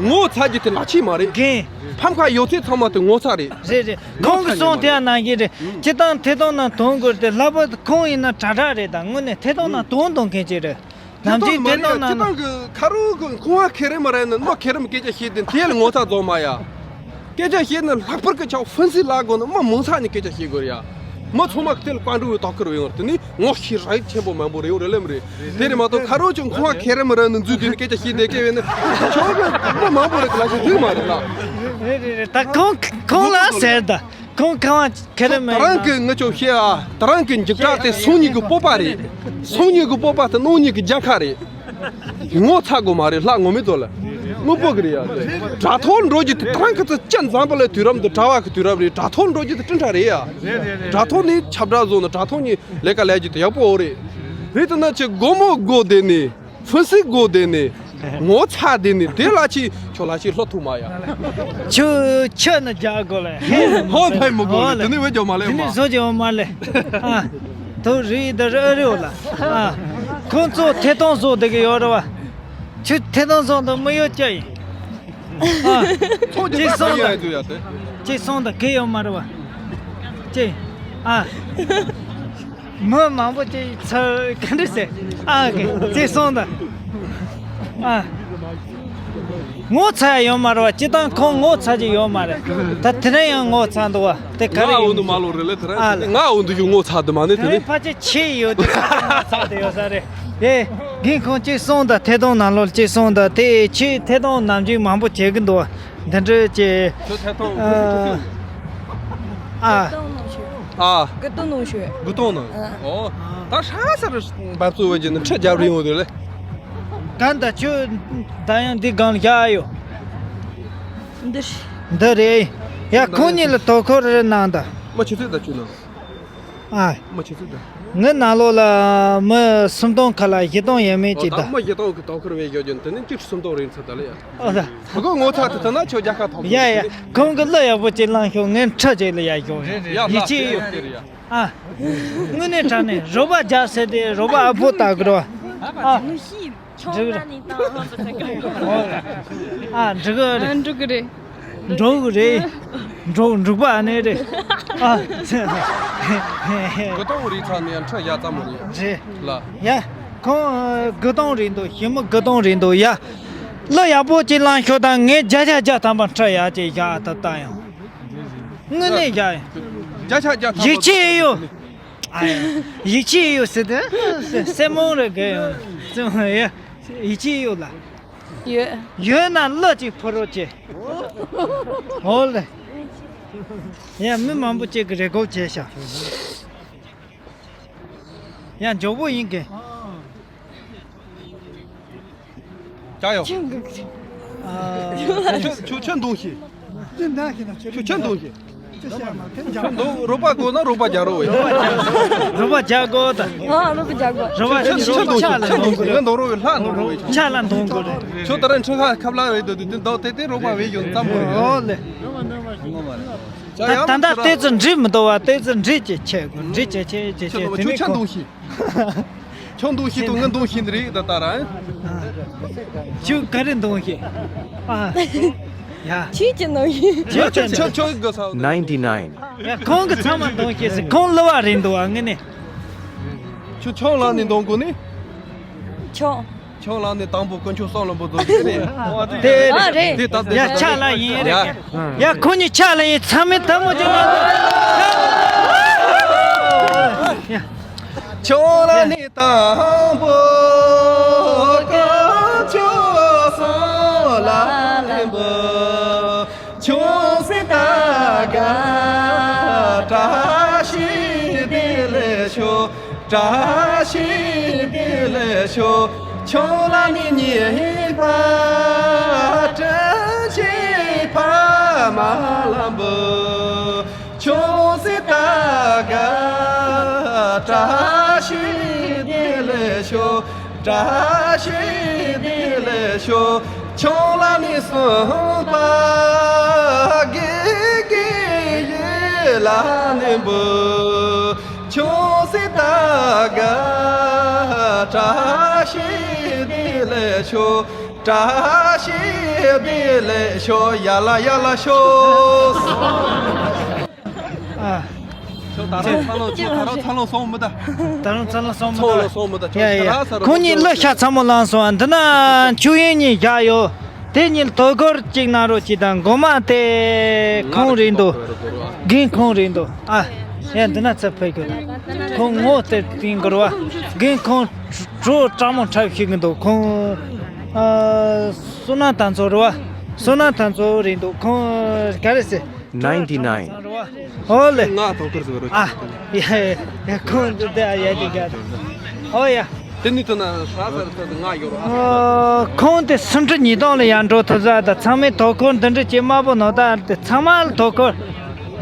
ངོ་ཚ་རྒྱུ་དེ་ལག་ཆས་མ་རེད། རྒན། ཕམ་ཁ་ཡོད་ཚད་ཚང་མ་དེ་ངོ་ཚ་རེད། རེད་རེད། ཁོང་གི་གསུང་དེ་ཡང་ནང་བཞིན་རེད། སྤྱི་བཏང་ཐད་གཏོང་ནང་དོན་དགོས་དེ་ལྷག་པར་དུ་ཁོང་ཡིན་ན་དྲག་དྲག་རེད་ད། དངོས་གནས་ཐད་གཏོང་ནང་དོན་གཏོང་མཁན་ཅིག་རེད། ནམ་རྒྱུན་ཐད་གཏོང་ནང་སྤྱི་བཏང་གི་ཁ་རོག་གི་ཁོང་ཁེ་རེ་མ་རེད་ན་མ་ཁེ་རེ་མ་སྐད་ཆ་བཤད་དེ་དེ་ལ་ངོ་ཚ་རྫོགས་མ་ཡ། སྐད་ཆ་བཤད་ན་ལྷག་པར་གི་ཆག་ཧྥུན་སི་ལ་དགོས་ན་མ་མང་ཚ་ནས་སྐད་ཆ་བཤད་དགོས་རེད་ཡ། མ་ཚང་མ་དེ་ལ་བཀའ་འགྲོ་བའི་དོ་ཁུར་བའི་ངོར་དེ་ནི་ངོ་ཤེས་རག་ཆེན་པོ་མང་པོ་རེད་ཡོད་རེད་ལམ་རེད། དེ་རེད་མ་གཏོགས་ཁ་རོག་ཅུང་ཁོང་ཁེ་རེ་མ་རེད་ན་འཛུལ་དེ་ནི་སྐད་ཆ་བཤད་དེ་སྐད་བས་ན་ཆོག་གི་མ་མང་པོ་རེད་གི་ལ་ཞིག་འདུག་མ་རེད་ལ། རེད་རེད་རེད། ད་ཁོང་ཁོང་ལ་ཟེར་ད། ཁོང་ཁ་བ་ཁེ་རེ་མེད་ན། ད་རང་གི་ངི་ཆོ་བཤད་ཨ། ད་རང་གི་འཇིགས་སྐྲག་དེ་སང་ཉིན་གི་སྤོབས་པ་རེད། སང་ཉིན་གི་སྤོབས་པ་དེ་གནངས་ཉིན་གི་རྒྱལ་ཁ་རེད། ངོ་ཚ་དགོས་མ་རེད་ལྷ་ངོ་མི་ཚོ་ལ། དངོས་པོ་གི་རེད་ཡ། དྲ་ཐོག་འགྲོ་རྒྱུ་དེ་ད་རང་གི་ཚོ་སྤྱི་འཛམ་བུ་གླིང་དུས་རབས་འདི་གྲྭ་བ་གི་དུས་རབས་རེད། དྲ་ཐོག་འགྲོ་རྒྱུ་དེ་སྤྲིན་ཕྲ་རེད་ཡ། དྲ་ཐོག་ནས་ཁྱབ་བསྒྲགས་བཟོ་ན་དྲ་ཐོག་ནས་ལས་ཀ་ལས་རྒྱུ་དེ་ཡག་པོ་འོ་རེད། རེད་དེ་ན་ཆེ་སྒོར་མོ་སྒོར་བསྡད་ནས། ཧྥུན་སི་སྒོ་བསྡད་ནས། ངོ་ཚ་བསྡད་ནས་དེ་ལ་ཅི་ཁྱོད་ལ་ཅི་ལྷོ་ཐུག་མ་ཡ། ཆུ་ཆུ་ནི་རྒྱག་དགོས་ལེ། ཧོ་ཕན་མི་དགོས་ལེ། དེ་ནི་བས་ཀྱང་མ་ལེ་དེ་ནི་མ། བཟོ་ཀྱང་མ་ལེ། ཨ། དུ་རི་དུ་རི་རི་ལ། ཨ། ཁོང་ཚོ་ཐད་གཏོང་བཟོ་བསྡད་ཀྱི་ཡོད་རེད་བ། ཆུ་ཐད་གཏོང་བཟོ་འདི་མི་ཡོད་ཀྱ་ཡིན། ཨ། ཚོགས་ཀྱི་ཅིག་སོང་ད། ཡ་ཡ་ཡ་དེ། ཅིག་སོང་ད་གི་ཡོད་མ་རེད་བ། ཅིག་ཨ། མི་མང་པོ་ཅིག་ཚར་ག་འདྲ་ཟེར། ཨ་གི་ཅིག་སོང་ད། ཨ། ངོ་ཚ་ཡ་ཡོད་མ་རེད་བ། སྤྱི་བཏང་ཁོང་ངོ་ཚ་གི་ཡོད་མ་རེད། ད་དེ་རིང་ཡང་ངོ་ཚ་འདུག་བ། དེ་ག་རེ་ང་འོ་ཡིན་འདུག་མ་ལོ་རེད་ལེ་དེ་རིང་ཨ་ལ། ང་འོ་འདུག་ཡོད་ངོ་ཚ་འདུག་མ་ནི་དེ་དེ་ནི། ཕལ་ཆེར་ཆེ་ཡོད་དེ་ཁ་ཚ་ཡོད་ས་རེད། ཨེ། རྒན་ཁོང་གཅིག་སོང་ད་ཐད་གཏོང་ནང་ལོགས་གཅིག་སོང་ད་དེ་ཁྱེད་ཐད་གཏོང་ནམ་རྒྱུན་མང་པོ་བྱེད་གི་འདུག་འདི་འདྲ་ཅེ། ཁྱོད་ཐད་གཏོང་ཨ། ཨ། ཐད་གཏོང་ནང་ཤོད། ཨ། དགུ་སྟོང་ནང་ཤོད། དགུ་སྟོང་ནང་། ཨ། ཨོ། ད་ཧྲ་ས་རུ་འབབ་ཚུགས་བ་ཅེ་ནི་ཁྲི་རྒྱབ་རིང་འོ་དེ་ལེ། གང་ད་ཁྱོད་ད་ཡང་འདི་སྒང་ལ་བཞག་ཡོད། འདི་རེད། འདི་རེད། ཡ་ཁོང་གཉིས་ལ་དོ་ཁུར་རེ་གནང་ད། མ་ཆུ་ཚོད་ད་ཆུ་ནང་། ཨ། མ་ཆུ་ཚོད་ད། ངའི་ནང་ལོགས་ལ་མི་སུམ་སྟོང་ཁ་ལ་བཞི་སྟོང་ཡས་མས་ཅིག་ད། ཨོ་ད་མ་བཞི་སྟོང་གི་དོ་ཁུར་བས་ཡོད་ཀྱང་དེ་ནི་གཅིག་སུམ་སྟོང་རིང་ཚར་ད་ལེ་ཡ། ཨོ་ད། ཁོ་ངོ་ཚ་དེ་ད་ན་ཁྱོད་རྒྱལ་ཁ་ཐོབ་ཡ་ཡ། ཁོང་གི་གླུ་ཡག་པོ་ཅིག་བླངས་ཤོག་ངས་ཁྲི་ཅིག་ལ་ཡ་ཤོག་ཡ་ཡིད་ཆེས་ཡོད། ཨ། དངོས་གནས་དྲང་གནས་རོགས་པ་རྒྱག་ཟེར་ཏེ་རོགས་པ་ཨ་ཕོ་ལྟ་དགོས་རོ། ཨ། འགྲིག་རེད། ཨ་འགྲིག་གི་རེད། འགྲིག་གི་རེད། འགྲོ་གི་རེད། འགྲོ་འགྲིག་པ་ཨ་ནི་རེད། ཨ། དགུ་སྟོང་རིགས་ཚང་ནས་ཡང་ཁྲི་ཡ་ཙམ་མ་རེད། རེད། ལ། ཡ། ཁོང་དགུ་སྟོང་རེད་འདུག་ཞི་མི་དགུ་སྟོང་རེད་འདུག་ཡ། གླུ་ཡག་པོ་ཅིག་བླངས་ཤོག་དང་ངས་བརྒྱ་ཆ་བརྒྱ་ཐམ་པ་ཁྲི་ཡ་ཅིག་བཞག་ཐུབ་ད་ཡང་། དངོས་གནས་བཞག་ཡིན། བརྒྱ་ཆ་བརྒྱ་ཐམ་པ། ཡིད་ཆེས་ཡོད། ཨ་ཡ། ཡིད་ཆེས་ཡོད་ཟེར་ཏེ། སེ་མོང་རེ་གེ་ཡོད། ཡིད་ཆེས་ཡོད་ལ། ཡོད། ཡོད་ན་གླུ་ཅིག་ཕུལ་རོགས་བྱེད། འོ་ལེ། ཡ་མི་མང་པོ་ཅིག་གི་རེ་སྐུལ་བྱས་ཤག་ཡ་མགྱོགས་པོ་ཡིན་གི། ཅག་ཡོ། ཁྱོད་ཁྱོད་ཁྱོད་འདུག་ཤི། ཁྱོད་ཁྱོད་འདུག་ཤི། རོགས་པ་དགོས་ན་རོགས་པ་རྒྱག་རོགས་བྱེད། རོགས་པ་རྒྱག་དགོས་ད། ཨ་རོགས་པ་རྒྱག་དགོས། རོགས་པ་ཆ་ཆ་འདོན་ཆ་ལ་འདོན་དགོས་རེད། འདོན་རོགས་ལྷ་འདོན་རོགས་བྱེད། ཆ་ལ་འདོན་དགོས་རེད། ཁྱོད་ད་ར་འཕྲིན་ཁ་ཁབ་ལ་བས་འདོད་དུས་འདོད་དེ་དེ་རོགས་པ་བས་ཡོད་ཙམ་པོ་རེད། ཨོ་ལེ། ད་ད་ལྟ་ལྟས་ཚུལ་འགྲིག་མི་འདུག་བ། ལྟས་ཚུལ་འགྲིག་ཅེས་བྱེད་དགོས། འགྲིག་ཅེས་བྱེད་ཅེས་བྱེད་དེ་ནི་ཁོ། ཁྱོད་འདོན་ཤེས་དང་ངས་འདོན་ཤེས་ནི་རེད་ད་ལྟ་ར། ཁྱོད་ག་རེ་འདོན་ཤེས། ཨ། ཡ། ཁྱོད་ཀྱི་འདོན་ཤེས། ཁྱོད་ཀྱི་འདོན་ཤེས། ཁྱོད་ཀྱི་ས། Ninety nine. ཡ་ཁོང་གི་ཚང་མ་འདོན་ཤེས་སི་ཁོང་གླུ་བ་རེད་འདུག་ཨ་ངས་ནི། ཁྱོད་ཆང་ལ་ནི་འདོན་དགོས་ནི། ཆང་། ཆང་ལ་ནི་དང་པོ་དཀོན་མཆོག་གསུམ་ལ་འབུལ་དགོས་ཀྱི་རེད། དེ། ཨ་རེད། དེ་ད་དེ་ཡ་ཆ་ལ་ཡིན་རེད། ཡ། ཡ་ཁོ་གཉིས་ཆ་ལ་ཡིན། ཚང་མས་དལ་མོ་བྱས་ནས། ཆང་ལ་ནི་དང་པོ་དཀོན་མཆོག་གསུམ་ལ་འབུལ། ཆུང་སྲིད་ད་ག་བཀྲ་ཤིས་བདེ་ལེགས་ཤོག་བཀྲ་ཤིས་བདེ་ལེགས་ཤོག་ཆུང་ལ་ནི་གཉིས་པ་སྤྲིན་ཆེན་ཕ་མ་ལ་འབུལ། ཆུང་སྲིད་ད་ག་བཀྲ་ཤིས་བདེ་ལེགས་ཤོག་བཀྲ་ཤིས་བདེ་ལེགས་ཤོག་ཆུང་ལ་ནི་གསུམ་པ་དགེ་དགེ་ཡོད་ལ་ནི་འབུལ། ཆུང་སྲིད་ད་ག་བཀྲ་ཤིས་བདེ་ལེགས་ཤོག་བཀྲ་ཤིས་བདེ་ལེགས་ཤོག་ཡ་ལ་ཡ་ལ་ཤོག་ཨ། ཁྱོད་ད་རུང་འཚར་ལོངས། ཁྱོད་ད་རུང་འཚར་ལོངས་སོང་མི་གདའ། ད་རུང་འཚར་ལོངས་སོང་མི་གདའ། ཡ་ཡ། ཁོང་གཉིས་གླུ་ཤ་ཚ་མོ་བླངས་སོང་། འདི་ན་ཆོས་དབྱིངས་གཉིས་བཞག་ཡོད། དེ་གཉིས་དོ་ཁུར་གཅིག་གནང་རོགས་གྱིས་དང་། མགོ་མ་དེ་ཁོང་རེད་འདུག་རྒན་ཁོང་རེད་འདུག་ཨ། ཡ་འདི་ན་ཚབ་ཕེབས་དགོས་དང་། ཁོང་ངོ་དེ་བསྟན་དགོས་ར་བ། རྒན་ཁོང་བྲོ་དྲག་མོ་འཁྲབ་ཤེས་གི་འདུག་ཁོང་། ཨ། བསོད་ནམས་དང་ཚོ་རེད་བ། བསོད་ནམས་དང་ཚོ་རེད་འདུག་ཁོང་ག་རེ་ཟེར། Ninety nine. ཨོ་ལེ། ང་དོ་ཁུར་ཟེར་རོ། ཨ། ཡ་ཡ་ཡ། ཁོང་འདི་དེ་ཨ་ཡ་གི་ག་དང་། ཨོ་ཡ། དེ་ནི་དེ་ན་ཧྲ་ཟེར་ཚེ་ང་ཡོད་རོ། ཨོ། ཁོང་དེ་སུམ་ཁྲི་ཉིས་སྟོང་ལ་ཡར་འགྲོ་ཐུབ་ས་དང་། ཚང་མས་དོ་ཁུར་འདི་འདྲ་བྱེད། དམར་པོ་ནོར་བདག་དེ་ཚང་མ་ལ་དོ་ཁུར།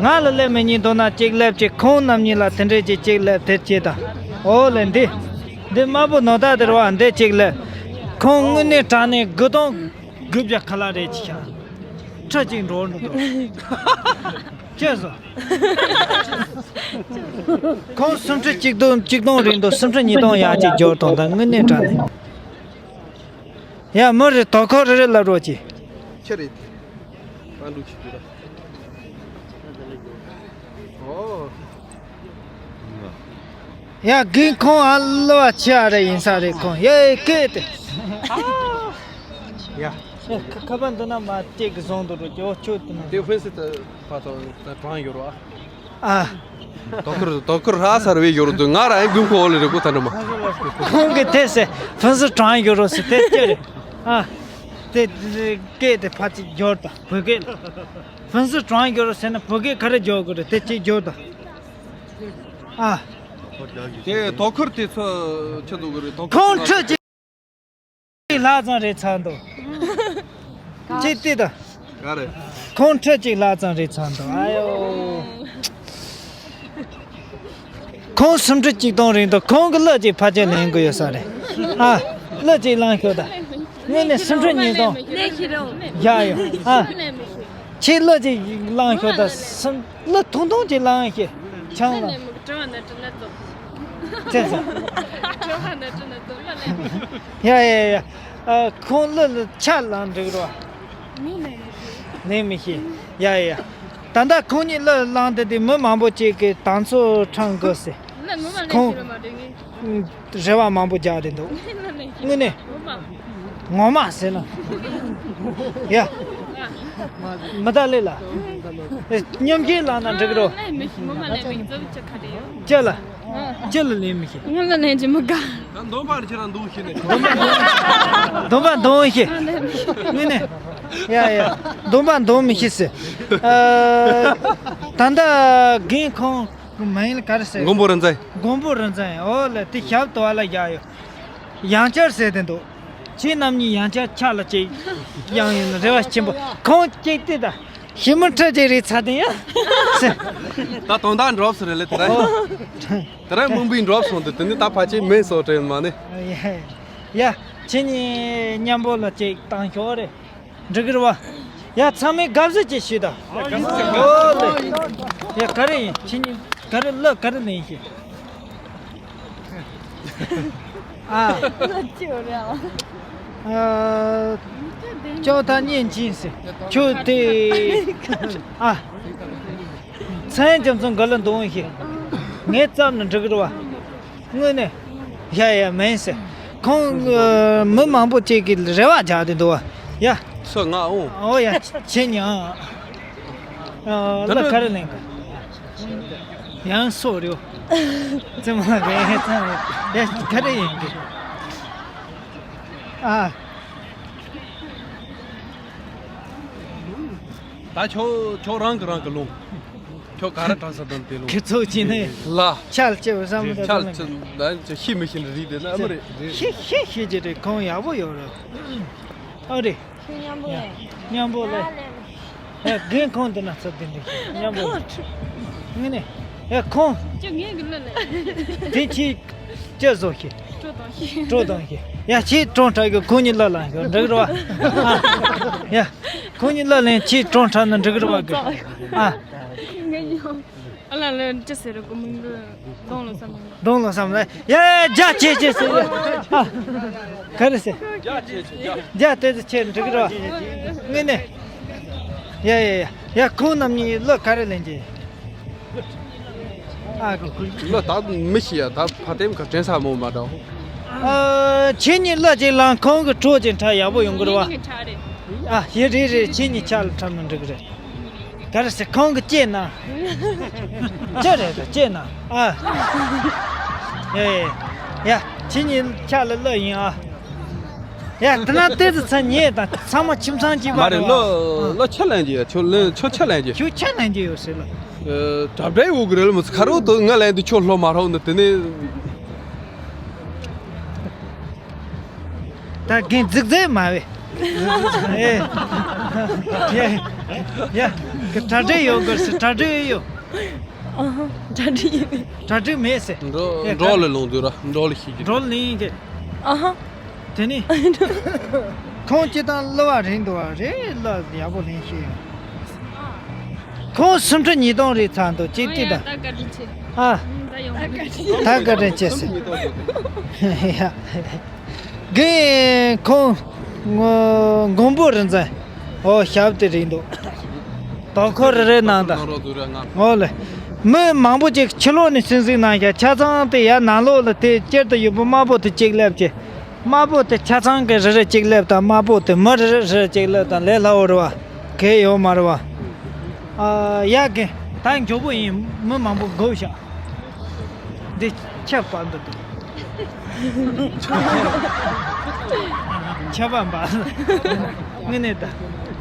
ང་ལ་སླེབས་མི་ཉན་འདུག་ན་གཅིག་སླེབས་ཅིག་ཁོང་རྣམ་གཉིས་ལ་དེ་འདྲས་ཅིག་གཅིག་སླེབས་དེ་བྱེད་དང་། ཨོ་ལེ། འདི་འདི་དམར་པོ་ནོར་བདག་དེ་རེད་བ། འདི་གཅིག་སླེབས། ཁོང་དངོས་གནས་དྲང་གནས་དགུ་སྟོང་དགུ་བརྒྱ་ཁ་ལག་རེད་ཅི་ཤག་ཁྲི་གཅིག་འགྲོ་འགྲོ་འདུག་ཅེས་སོ། ཁོང་སུམ་ཁྲི་གཅིག་སྟོང་གཅིག་སྟོང་རེད་འདུག་སུམ་ཁྲི་ཉིས་སྟོང་ཡག་ཅིག་འབྱོར་དང་། ད་དངོས་གནས་དྲང་གནས། ཡ་མོ་རེད། དོ་ཁུར་རེ་རེ་ལབ་རོགས་གྱིས། ཁྱེད་རེད། ཨ་འགྲོ་ཅི་འདུག་ར། ཨོ། ཡ་རྒན་ཁོང་ཨ་ལོ་བ་ཆེ་ཨ་རེ་ཡིན་ས་རེད་ཁོང་། ཡེ་སྐད་དེ། ཡ། ཁ་པར་འདི་ན་མ་སྟེགས་ཀྱི་བཟུང་དུ་འགྲོ་རྒྱུ་ཆོད་དུ་ན། དེ་ཧྥན་སི་ཏི་ཕ་ཚོ་དྲང་ཡོད་རོ་ཨ། ཨ། དོ་ཁུར་དོ་ཁུར་ཧ་སར་བའི་ཡོར་དུ་ང་ར་ཨེ་དགུན་ཁོ་ལེ་རེ་ཁོ་ཐ་ནོ་མ། ཁོང་གི་དེ་སེ་ཧྥན་སི་དྲང་ཡོད་རོ་སེ་དེ་སྐད་རེད། ཨ། དེ་སྐད་དེ་ཕ་ཚིག་འབྱོར་དང་བོད་སྐད། ཧྥན་སི་དྲང་ཡོད་རོ་ཟེར་ན་བོད་སྐད་ག་རེ་འབྱོར་དགོས་རེད། དེ་གཅིག་འབྱོར་དང་། ཨ། དེ་དོ་ཁུར་དེ་ཚོ་ཆི་འདུག་གི་རེད། དོ་ཁུར་ཁོང་ཁྲི་གཅིག་ལྷག་ཙམ་རེད་ཚར་འདུག་ཅི་སྟེ་ད། ག་རེ། ཁོང་ཁྲི་གཅིག་ལྷག་ཙམ་རེད་ཚར་འདུག་ཨ་ཡོ། ཁོང་སུམ་ཁྲི་གཅིག་སྟོང་རེད་འདུག་ཁོང་གི་གླུ་གཅིག་ཕལ་ཆེར་ལེན་དགོས་ཡོད་ས་རེད། ཨ། གླུ་གཅིག་བླངས་ཤོག་ད། དངོས་གནས་སུམ་ཁྲི་ཉིས་སྟོང་། བཞག་ཡོད་ཨ། ཁྱེད་གླུ་གཅིག་བླངས་ཤོག་ད། སུམ། གླུ་ཐུང་ཐུང་ཅིག་བླངས་ཤིག་ཆང་ལ། ཙེ་ཙེ། ཡ་ཡ་ཡ། ཨ། ཁོང་གླུ་ལ་ཆ་ལང་འགྲིག་རོ། ལེན་མི་ཤེས། ཡ་ཡ་ཡ། ད་ལྟ་ཁོང་གཉིས་གླུ་བླངས་ཏེ་དེ་མི་མང་པོ་ཅིག་གི་དང་ཚོ་འཁྲང་དགོས་ཟེར། ཁོང་རེ་བ་མང་པོ་རྒྱག་དེ་འདུག་དངོས་གནས། ངོ་མ་ཟེར་ན། ཡ། མི་ད་ལེ་ལ། སྙོམས་ཀྱིན་ལངས་ན་འགྲིག་རོ། ཅི་ལ། ཅི་ལ་ལེན་མི་ཤེས། ང་ལ་ལེན་གྱི་མི་དགའ། ད་འདོན་པར་ཁྱེད་རང་འདོན་ཤེས་ནས། འདོན་པ་འདོན་ཤེས། དངོས་གནས། ཡ་ཡ། འདོན་པ་འདོན་མི་ཤེས་ཟེར། ཨ། ད་ལྟ་རྒན་ཁོང་གི་མིང་ལ་ག་རེ་ཟེར། མགོན་པོ་རིག་འཛིན། མགོན་པོ་རིག་འཛིན། ཨོ་ལེ། དེ་ཞབས་ཏོག་ལ་བཞག་ཡོད། ཡང་བསྐྱར་ཟེར་དེ་འདུག་ཁྱེད་རྣམ་གཉིས་ཡང་བསྐྱར་ཆ་ལ་ཅིག་ཡང་ཡིན་རེ་བ་ཆེན་པོ། ཁོང་གཅིག་དེ་དང་ ཤི་མི་ཁྲི་གཅིག་རེད་ཚ་དེ་ཡ། ད་དོན་དག་འགྲོབ་སོང་རེད་ལེ་དེ་ར། ཨོ། དེ་ར་མུན་པའི་འགྲོབ་སོང་དུ་དེ་ནི་ད་ཕལ་ཆེར་མེད་སོ་དྲན་མ་ནི། ཡ། ཁྱེད་གཉིས་མཉམ་པོ་ལ་ཅིག་བཏང་ཤོག་རེད། འགྲིག་གི་རེད་བ། ཡ་ཚང་མས་དགའ་བསུ་ཅིག་ཞུས་དང་། ཨོ་ལེ། ཡ་ག་རེ་ཡིན་ཁྱེད་གཉིས་ག་རེ་གླུ་ག་རེ་ལེན་ཤེས། ཨ། ལོ་ཅི་ཡོད་རེད་ཨ། ཨ། ཅོག་ཐ་སྙན་འབྱིན་ཟེར། ཁྱོད་དེ། ཨ། མཚན་རྒྱ་མཚོ་འགའ་ལ་འདོན་ཤེས། ངས་བརྩམས་ན་འགྲིག་གི་རེད་བ། དངོས་གནས། ཡ་ཡ་མིན་ཟེར། ཁོང་མི་མང་པོ་ཅིག་གིས་རེ་བ་བརྒྱབ་བསྡད་འདུག་བ། ཡ། སུ་ང་འོང་། ཨོ་ཡ་ཁྱེད་ཉང་། ཨ་ལ་ག་རེ་ལེན་གི། ཡང་སོ་རེད། ཙི་མ་རེད་ཙང་ཡ་ག་རེ་ཡིན་གི། ཨ། ད་ཁྱོད་ཁྱོད་རང་གི་རང་གི་ལུང་། ཁྱོད་ག་རེ་དྲང་ས་དང་དེ་ལུང་། ཁྱེད་ཚོ་ཅི་ནས་ལ། ཆལ་ཅེས་བསམ་བློ་ཆལ་ཅི་ན་ཅི་ཤི་མི་ཤི་ནི་རིགས་དེ་ན་ཨ་མ་རེད། ཤི་ཤི་ཤི་ཅི་རེད་ཁོང་ཡག་པོ་ཡོད་རེད། ཨ་རེད། ཁྱོད་མཉམ་པོ་ལས། མཉམ་པོ་ལས། ཡ་རྒན་ཁོང་དེ་ན་ཚོ་དེ་འདྲ་ཤི་མཉམ་པོ་ལས། ངས་ནས། ཡ་ཁོང་། ཅི་ངས་གི་ལ་ལས། དེ་ཁྱི། ཅི་བཟོ་ཤི། སྤྲོ་དང་ཤི། སྤྲོ་དང་ཤི། ཡ་ཁྱི་གྲོང་ཁྲ་གི་ཁོང་གཉིས་ལ་ལ་ཤི་འགྲིག་རོ། ཡ། ཁོང་གཉིས་ལ་ལན་ཁྱི་གྲོང་ཁྲ་ན་འགྲིག་རོ་བ་གི། ཨ། ང་ཡང་། ཨ་ལ་ལ་ཅི་ཟེར་རོ་གོ་མིང་གི་གདོང་ལ་བསམ་ཡོང་། གདོང་ལ་བསམ་ལ་ཡ་རྒྱ་ཆེ་ཆེ་ཟེར་ཡ། ཨ། ག་རེ་ཟེར། རྒྱ་ཆེ་ཆེ་རྒྱ། རྒྱ་དེ་ཚོ་ཆེ་འགྲིག་རོ། ངས་ནས། ཡ་ཡ་ཡ། ཡ་ཁོང་རྣམ་གཉིས་ལོ་ག་རེ་ལེན་གྱི། ཨ། ལོ་ད་མི་ཤི་ཡ་ད་ཕ་དེམ་ཁ་དྲན་ས་མོ་མ་འདྲ། ཨ། ཁྱེད་གཉིས་ལོ་གཅིག་ལང་ཁོང་གི་གྲོགས་ཀྱི་ཁྲ་ཡག་པོ་ཡོང་གི་རེད་བ། ཨ་ཡེ་རེད་རེད་ཁྱེད་གཉིས་ཆ་ལ་ཁྲ་མི་འགྲིག་གི་རེད། ག་རེ་ཟེར་ཁོང་གི་ལྕེ་ན། ལྕེ་རེད་ད་ལྕེ་ན་ཨ། ཡེ་ཡེ། ཡ་ཁྱེད་གཉིས་ཆ་ལ་ལོ་ཡིན་ཨ། ཡ་དེ་ན་དེ་ཚོ་ཚ་ཉེ་དང་ཚང་མ་ཁྱིམ་ཚང་གཅིག་པ་མ་རེད། རེད་བ། ལོ་ལོ་ཆ་ལེན་གྱི་ཡ་ཁྱོད་ལེན་ཁྱོད་ཆ་ལེན་གྱི། ཁྱོད་ཆ་ལེན་གྱི་ཡོད་ཟེར་ལ། གྲབ་འབྲས་འུ་གི་རེད་ལ་མི་ཚ་ཁ་རོག་ཏུ་ང་ལེན་དུ་ཁྱོད་ལྷོ་མ་རོག་ནི་དེ་ནས། ད་རྒན་རྫིག་རྫིག་མ་བས། ཨེ། ཡ་ཡ་གི་གྲ་སྒྲིག་ཡོད་གི་སི་གྲ་སྒྲིག་ཡོད། ཨ་ཧ། གྲ་སྒྲིག་ཡིན། གྲ་སྒྲིག་མེད་ཟེར། འགྲོ་ཡ་འགྲོ་ལ་ལོང་དུས་ར་འགྲོ་ལ་ཤི་གི་འགྲོ་ལ་ལིང་གི། ཨ་ཧ། དེ་ནི། ཁོང་སྤྱི་དང་གླུ་བ་རིང་འདུག་བ་རེད་གླུ་ཡག་པོ་ལེན་ཤེས། ཁོང་སུམ་ཁྲི་ཉིས་སྟོང་རེད་ཚར་འདུག་ཅིག་ཏི་ད། ད་བཀའ་དྲིན་ཆེ། ཨ། ད་བཀའ་དྲིན་ཆེ་ཟེར། ཡ། རྒན་ཁོང་། མགོན་པོ་རིག་འཛིན། ཨོ་ཞབས་དེ་རིང་འདུག་དོ་ཁོ་རེ་རེ་གནང་དང་། ཨོ་ལེ། མི་མང་པོ་ཅིག་ཕྱི་ལོགས་ནས་གསན་གཟིགས་གནང་ཤག་ཆ་ཚང་དེ་ཡར་ནང་ལོགས་ལ་དེ་སྤྱིར་དུ་ཡོད་པོ་དམར་པོ་དེ་གཅིག་སླེབས་ཀྱི། དམར་པོ་དེ་ཆ་ཚང་གི་རེ་རེ་གཅིག་སླེབས་དང་དམར་པོ་དེ་མི་རེ་རེ་རེ་རེ་གཅིག་སླེབས་དང་ལས་སླ་བོ་རེད་བ། གལ་ཡོད་མ་རེད་བ། ཨ་ཡ་གི་ད་མགྱོགས་པོ་ཡིན་མི་མང་པོ་སྒུག་ཤག་འདི་ཁྱབ་པ་འདི་འདུག་ཁྱབ་པ་འབའ། ངས་ནས་ད།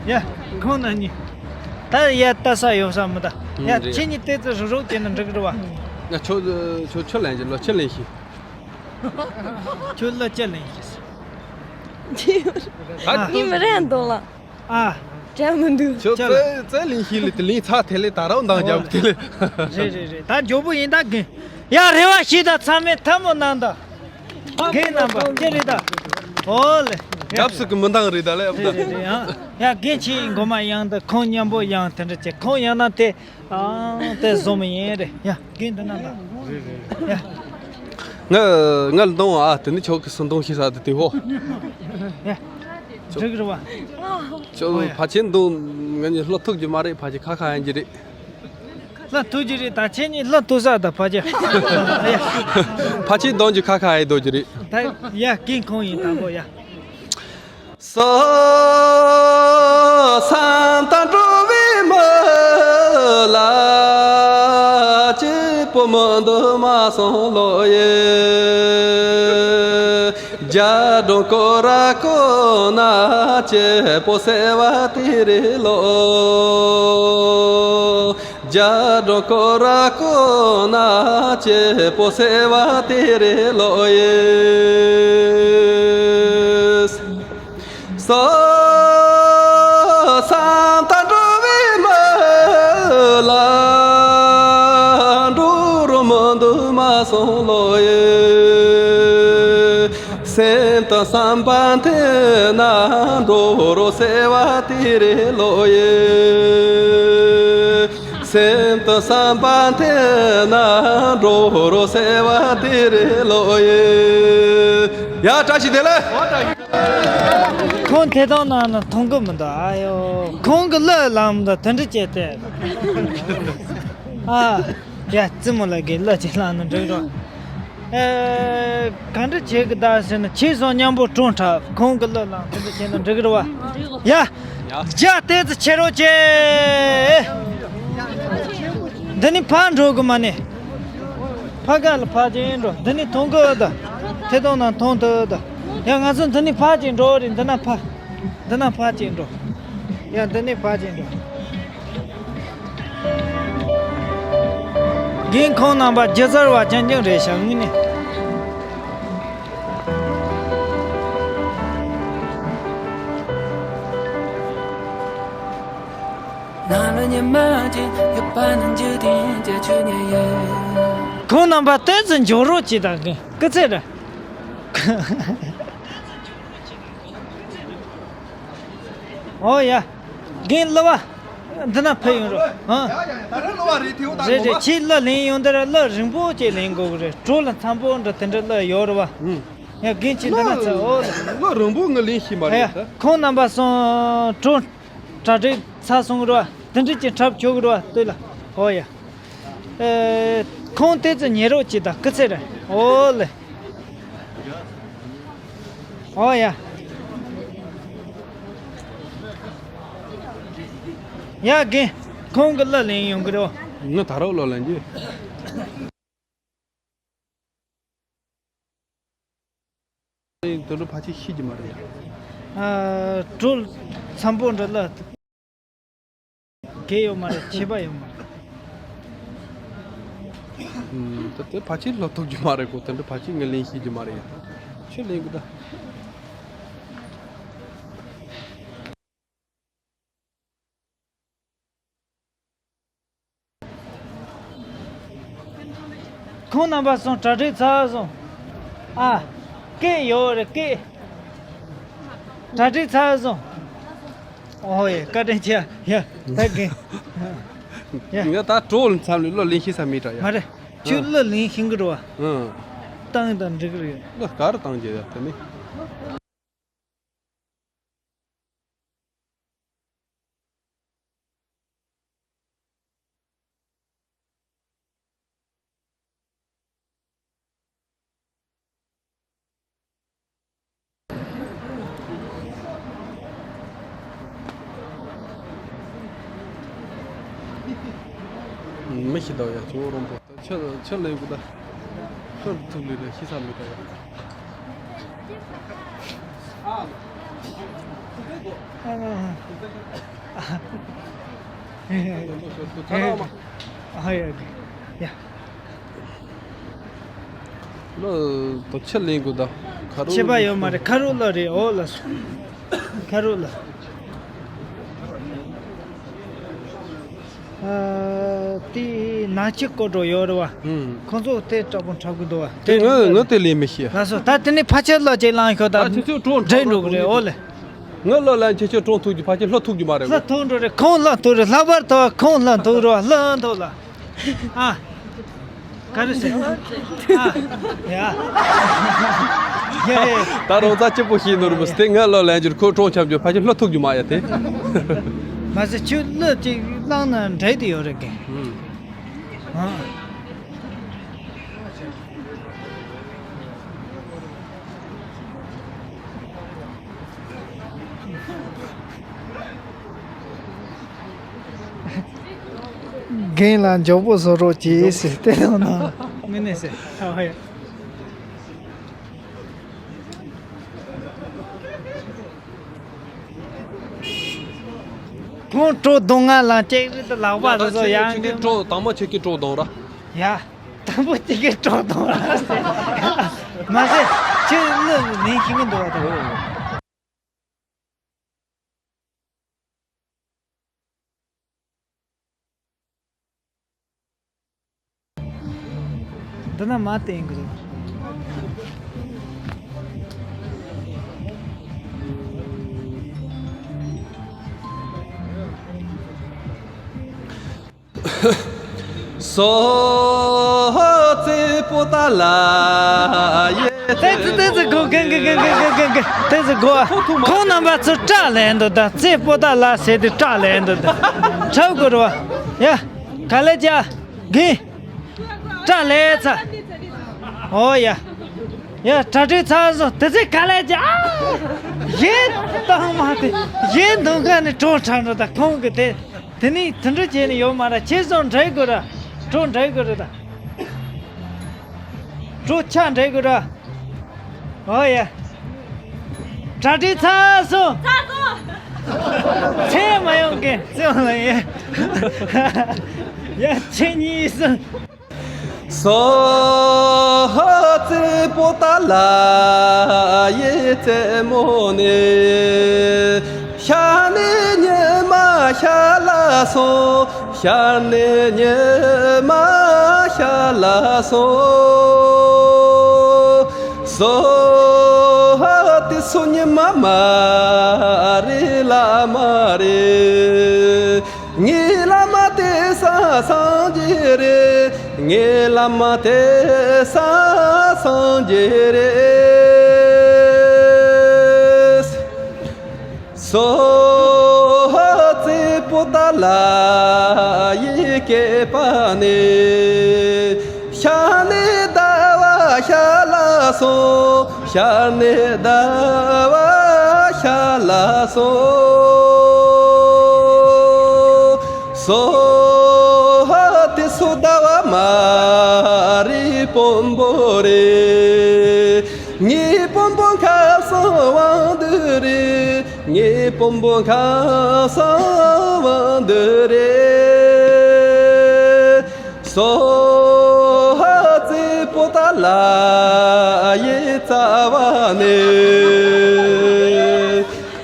ཡ། ཁོང་ན་ནི། ད་ཡ་ལྟ་ས་ཡོང་ས་མི་ད། ཡ་རེད། ཁྱེད་གཉིས་ཏོག་ཙམ་རུག་རུག་བྱས་ན་འགྲིག་གི་རེད་བ། ང་ཁྱོད་ཁྱོད་ཁྱོད་ལན་གྱི་ལོ་ཁྱེད་ལན་ཤི། ཁྱོད་ལ་ཁྱེད་ལན་ཤི། ཨ། ཉི་མ་རན་འདུག་ལ། ཨ། དྲན་མི་འདུག་ཁྱོད་ཁྱོད་ལ། རྩེ་རྩེ་ལིང་ཤི་ལི་དེ་ལིང་ཚ་དེ་ལི་ད་རང་འདང་རྒྱབ་དེ་ལི། རེད་རེད་རེད་ད་མགྱོགས་པོ་ཡིན་ད་རྒན། ཡ་རེ་བ་ཞིག་ད་ཚང་མས་ཐལ་མོ་གནང་ད། རྒན་རྣམ་པ་ཅི་རེད་ད། ཨོ་ལེ། རྒྱབ་སུ་གི་མི་འདང་རེད་ད་ལེ་ཨབ་ད། རེད་རེད་རེད་ཨ། ཡ་རྒན་ཁྱེད་མགོ་མ་ཡང་ད་ཁོང་མཉམ་པོ་ཡང་དེ་འདྲ་བྱས་ཁོང་ཡང་ན་དེ། ཨང་དེ་བཟོ་མི་ཡིན་རེད་ཡ་རྒན་འདི་ན་ལ། ཡ། ང་ང་ལ་འདང་བ་ཨ་དེ་ནི་ཆོག་གི་སུ་འདང་ཤི་ས་དེ་དེ་ཧོ། ཡ། འགྲིག་རེད་བ། ཆོག་ཨོ་ཡ། ཕ་ཆེན་འདང་ང་གཉིས་ལྷོ་ཐུག་གི་མ་རེད་ཕ་ཆེན་ཁ་ཁ་ཡིན་གྱི་རེད། ལྷོ་ཐུག་གི་རེད་ད་ཁྱེད་གཉིས་ལྷོ་ཐུག་ས་ད་ཕ་ཆེན། ཕ་ཆེན་འདང་གི་ཁ་ཁ་ཡིན་འདང་གི་རེད། ད་ཡ་རྒན་ཁོང་ཡིན་དང་པོ་ཡ། སོ་སམ་ད་འགྲོ་བའི་མི་ལ་གཅིག་པོ་མི་འདུག་མ་སོང་ལོ་ཡེ། རྒྱ་གྲོང་ཀོ་ར་ཀོ་ན་གཅིག་པོ་སེ་བ་དེ་རེད་ལོ། རྒྱ་གྲོང་ཀོ་ར་ཀོ་ན་གཅིག་པོ་སེ་བ་དེ་རེད་ལོ་ཡེ། སོ་སམ་ད་འགྲོ་བའི་མི་ དུ་མ་སོང་ལོ་ཡེ། སེམས་དང་བསམ་པ་མཐུན་ན་འགྲོ་རོགས་ཟེར་བ་དེ་རེད་ལོ་ཡེ། སེམས་དང་བསམ་པ་མཐུན་ན་འགྲོ་རོགས་ཟེར་བ་དེ་རེད་ལོ་ཡེ། ཡ་བཀྲ་ཤིས་བདེ་ལེགས། ཁོང་དེ་དང་ནང་ན་མཐོང་གི་མི་འདུག་ཨ་ཡོ། ཁོང་གི་གླུ་ལམ་ད་དེ་འདྲ་བྱས་ཏེ། ཨ། ཡ་རྩེད་མོ་ལ་གི་གླུ་ཅིག་བླངས་ན་འགྲིག་རོགས། ཨེ། ག་འདྲ་བྱེད་གི་ད་ཟེར་ན་ཁྱེད་ཚོ་མཉམ་པོ་བཀྲོངས་དྲགས། ཁོང་གི་གླུ་བླངས་དེ་འདྲ་བྱས་ན་འགྲིག་གི་རེད་བ། ཡ། རྒྱ་ཏོག་ཙམ་ཆེ་རོགས་བྱེད། འདི་ནི་ཕར་འགྲོ་གི་མ་ནི། ཕ་ག་ལ་ཕ་ཅན་འགྲོ། འདི་ནི་མཐོང་གི་ད། ཐེ་གཏོང་ནང་མཐོང་ཐུབ་ད། ཡ་ང་ཚོ་འདི་ནི་ཕ་ཅན་འགྲོ་རེད། འདི་ན་ཕ། འདི་ན་ཕ་ཅན་འགྲོ། ཡ་འདི་ནི་ཕ་ཅན་འགྲོ། རྒན་ཁོང་རྣམ་པ་རྒྱུ་གཟར་བ་རྐྱང་རྐྱང་རེད་ཤག་དངོས་གནས། ཁོང་རྣམ་པ་ཏོག་ཙམ་འཇོག་རོགས་གྱིས་དང་གི་སྐུ་ཚེ་ར། ཨོ་ཡ། རྒན་གླུ་བ། འདི་ན་ཕེབས་ཡོང་རོགས། ཧང་། ད་རེས་གླུ་བ་རེད་དེའུ་ད་རེད་རེད། ཁྱེད་གླུ་ལེན་ཡོང་དེ་ར་གླུ་རིང་པོ་ཅིག་ལེན་དགོས་གི་རེད། བྲོ་ལ་འཚམ་པོ་འདྲ་དེ་འདྲ་གླུ་ཡོད་རེད་བ། ཡ་རྒན་ཁྱེད་འདི་ན་ཚ་ཨོ་ལ། གླུ་རིང་པོ་ངས་ལེན་ཤེས་མ་རེད་ད། ཁོང་རྣམ་པ་སོང་བྲོ། གྲ་སྒྲིག་ཚར་སོང་གི་རེད་བ། དེ་འདྲ་ཅིག་འཁྲབ་ཆོག་གི་རེད་བ་ལྟོས་ལ། ཨོ་ཡ། ཨེ། ཁོང་ཏོག་ཙམ་ཉན་རོགས་གྱིས་དང་སྐུ་ཚེ་ར། ཨོ་ལེ། ཨོ་ཡ། ཡ་རྒན། ཁོང་གི་གླུ་ལེན་ཡོང་གི་རེད་བ། ངས་ད་རུང་གླུ་ལེན་གྱི། དེ་འདྲ་ཕལ་ཆེར་ཤེས་ཀྱི་མ་རེད། ཨ། བྲོ་འཚམ་པོ་འདྲ་ལ། གལ་ཡོད་མ་རེད། ཁྱད་པར་ཡོད་མ་རེད། ཨུམ། ད་དེ་ཕལ་ཆེར་ལོ་ཐུག་རྒྱུ་མ་རེད་གོ། དེ་འདྲ་ཕལ་ཆེར་ངས་ལེན་ཤེས་ཀྱི་མ་རེད་ཡ། ཁྱོད་ལེན་གི་ད། ཁོང་རྣམ་པ་སོང་གྲ་སྒྲིག་ཚར་སོང་། ཨ། སྐད་ཡོད་རེད་སྐད། གྲ་སྒྲིག་ཚར་སོང་། ཨོ་ཡ་བཀའ་དྲིན་ཆེ་ཡ། ད་གིན། ཡ། ང་ད་བྲོ་མཚམས་ལ་གླུ་ལེན་ཤེས་ས་མེད་དྲ་ཡ། མ་རེད། ཁྱོད་གླུ་ལེན་ཤེས་གི་རེད་བ། ཨང་། བཏང་དང་འགྲིག་གི་རེད། གླུ་ག་རེ་བཏང་རྒྱུ་ཡ་དེ་ནི། མི་ཤི་དོ་ཡ་ཅོ་རོང་པོ་ད་ཆུ་ཆུ་ལེན་གི་ད། ཁོར་ཐུག་ལེ་ད་ཤི་ས་མི་ད་ཡ། ཨ་ཡ་ཡ། ལོ་དོ་ཆེ་ལེན་དགོས་ད། ཁ་རུ་ཆེ་བ་ཡོད་མ་རེད། ཁ་རུ་ལ་རེད། འོ་ལ་སོ། ཁ་རུ་ལ། ཨ། དེ་ནང་ཆེ་སྐོར་འགྲོ་ཡོད་རེད་བ། ཧུམ། ཁོང་ཚོ་དེ་དྲག་པོ་འཁྲབ་གི་འདུག་བ། དེ་ང་ང་དེ་ལེན་མི་ཤེས། ལ་སོ་ད་དེ་ནི་ཕ་ཆེ་ལ་ཅིག་ལང་ཤོག་ད། ད་ཁྱེད་ཚོས་གྲོངས་འདྲེན་འགྲོ་གི་རེད། འོ་ལེ། ང་ལོ་ལ་ཁྱེད་ཚོས་གྲོངས་ཐུག་རྒྱུ་ཕ་ཆེ་ལྷོ་ཐུག་རྒྱུ་མ་རེད། ལྷོ་ཐུག་འགྲོ་རེད། ཁོང་ལྷོ་ཐུག་རེད། ལྷག་པར་དུ་ཁོང་ལྷོ་ཐུག་རེད་བ། ལྷོ་ཐུག་ལ། ཨ། ག་རེ་ཟེར། ཨ། ཡ། ཡ་ཡ། ད་རོང་ཚ་སྐྱིད་པོ་ཞིག་ནོར་མི་སྟེ་ང་ལོ་ལན་འཇུར་ཁོ་གྲོང་ཁྱབ་འཇུར་ཕ་ཆེ་ལྷོ་ཐུག་རྒྱུ་མ་ཡ་དེ། མ་ཟད་ཁྱོད་གླུ་ཅིག་བླངས་ན་འགྲིག་དེ་ཡོད་རེད་གི། ཨ། རྒན་ལ་མགྱོགས་པོ་བཟོ་རོགས་གྱིས་ཟེར་དེ་དང་ན། དངོས་གནས་ཟེར། ཨ་ཧོ་ཡ། ཁོང་སྤྲོ་གདོང་ང་ལ་ཅེག་རི་ཏི་ལག་པ་རེ་བཟོ་ཡང་ཁྱེད་ཀྱི་སྤྲོ་དང་པོ་ཁྱེད་ཀྱི་སྤྲོ་གདོང་ར། ཡ། དང་པོ་ཁྱེད་ཀྱི་སྤྲོ་གདོང་ར། མ་ཟད་ཁྱེད་གླུ་ལེན་ཤེས་ཀྱི་འདུག་བ་དང་། དེ་ན་མ་བསྟན་གི་རེད། སོ་ཙི་པོ་ཏ་ལ་ཡེ། ཏེ་ཙི་ཏེ་ཙི་གོ་གན་གན་གན་གན་གན་གན། ཏེ་ཙི་གོ། ཁོང་རྣམ་པ་ཚོ་སྐྲ་ལེན་འདུག་ད་ཙི་པོ་ཏ་ལ་ཟེར་དུས་སྐྲ་ལེན་འདུག་ད་ཁྲབ་དགོས་རེད་བ། ཡ། ག་ལེ་ཅ། གིན། སྐྲ་ལེན་ཚར། ཨོ་ཡ། ཡ་གྲ་སྒྲིག་ཚར་སོང་། དེ་ཚེ་ག་ལེ་ཅ། ཨ། གཞས་བཏང་མ་དེ། གཞས་འདོན་མཁན་ནི་གྲོགས་ཁྲ་འགྲོ་ད་ཁོང་གི་དེ། དེ་ནི་དུད་འགྲོ་བྱས་ནས་ཡོད་མ་རེད། ཁྱེད་ཚོ་འདྲེ་དགོས་ར། གྲོགས་འདྲེ་དགོས་རེད་ད། གྲོགས་ཆ་འདྲེ་དགོས་ར། ཨོ་ཡ། གྲ་སྒྲིག་ཚར་སོང་། ཚར་སོང་། ཚེ་མ་ཡོང་གི་ཚེ་མ་ཡོང་། ཡ་ཁྱེད་གཉིས་སོང་། སོ་ཙི་པོ་ཏ་ལ་ཡེ་རྩེ་མོ་ནས། ཤར་ནས་ཉི་མ་ཤར་ལ་སོང་། ཤར་ནས་ཉི་མ་ཤར་ལ་སོང་། སོ་ཧ་དེ་སོ་ཉི་མ་མ་རེད་ལ་མ་རེད། ངའི་བླ་མ་དེ་ས་སངས་རྒྱས་རེད། ངའི་བླ་མ་དེ་ས་སངས་རྒྱས་རེད། སོ་ཙི་པོ་ཏ་ལ་ཡི་སྐེད་པ་ནས། ཤར་ནས་ཟླ་བ་ཤར་ལ་སོང་། ཤར་ནས་ཟླ་བ་ཤར་ལ་སོང་། སོ་ཧ་དེ་སོ་ཟླ་བ་མ་རེད་དཔོན་པོ་རེད། ངའི་དཔོན་པོ་ཁ་སང་དབང་འདུས་རེད། ངའི་དཔོན་པོ་ཁ་སང་དབང་འདུས་རེད། སོ་ཧ་ཙི་པོ་ཏ་ལ་ཡི་རྩ་བ་ནས།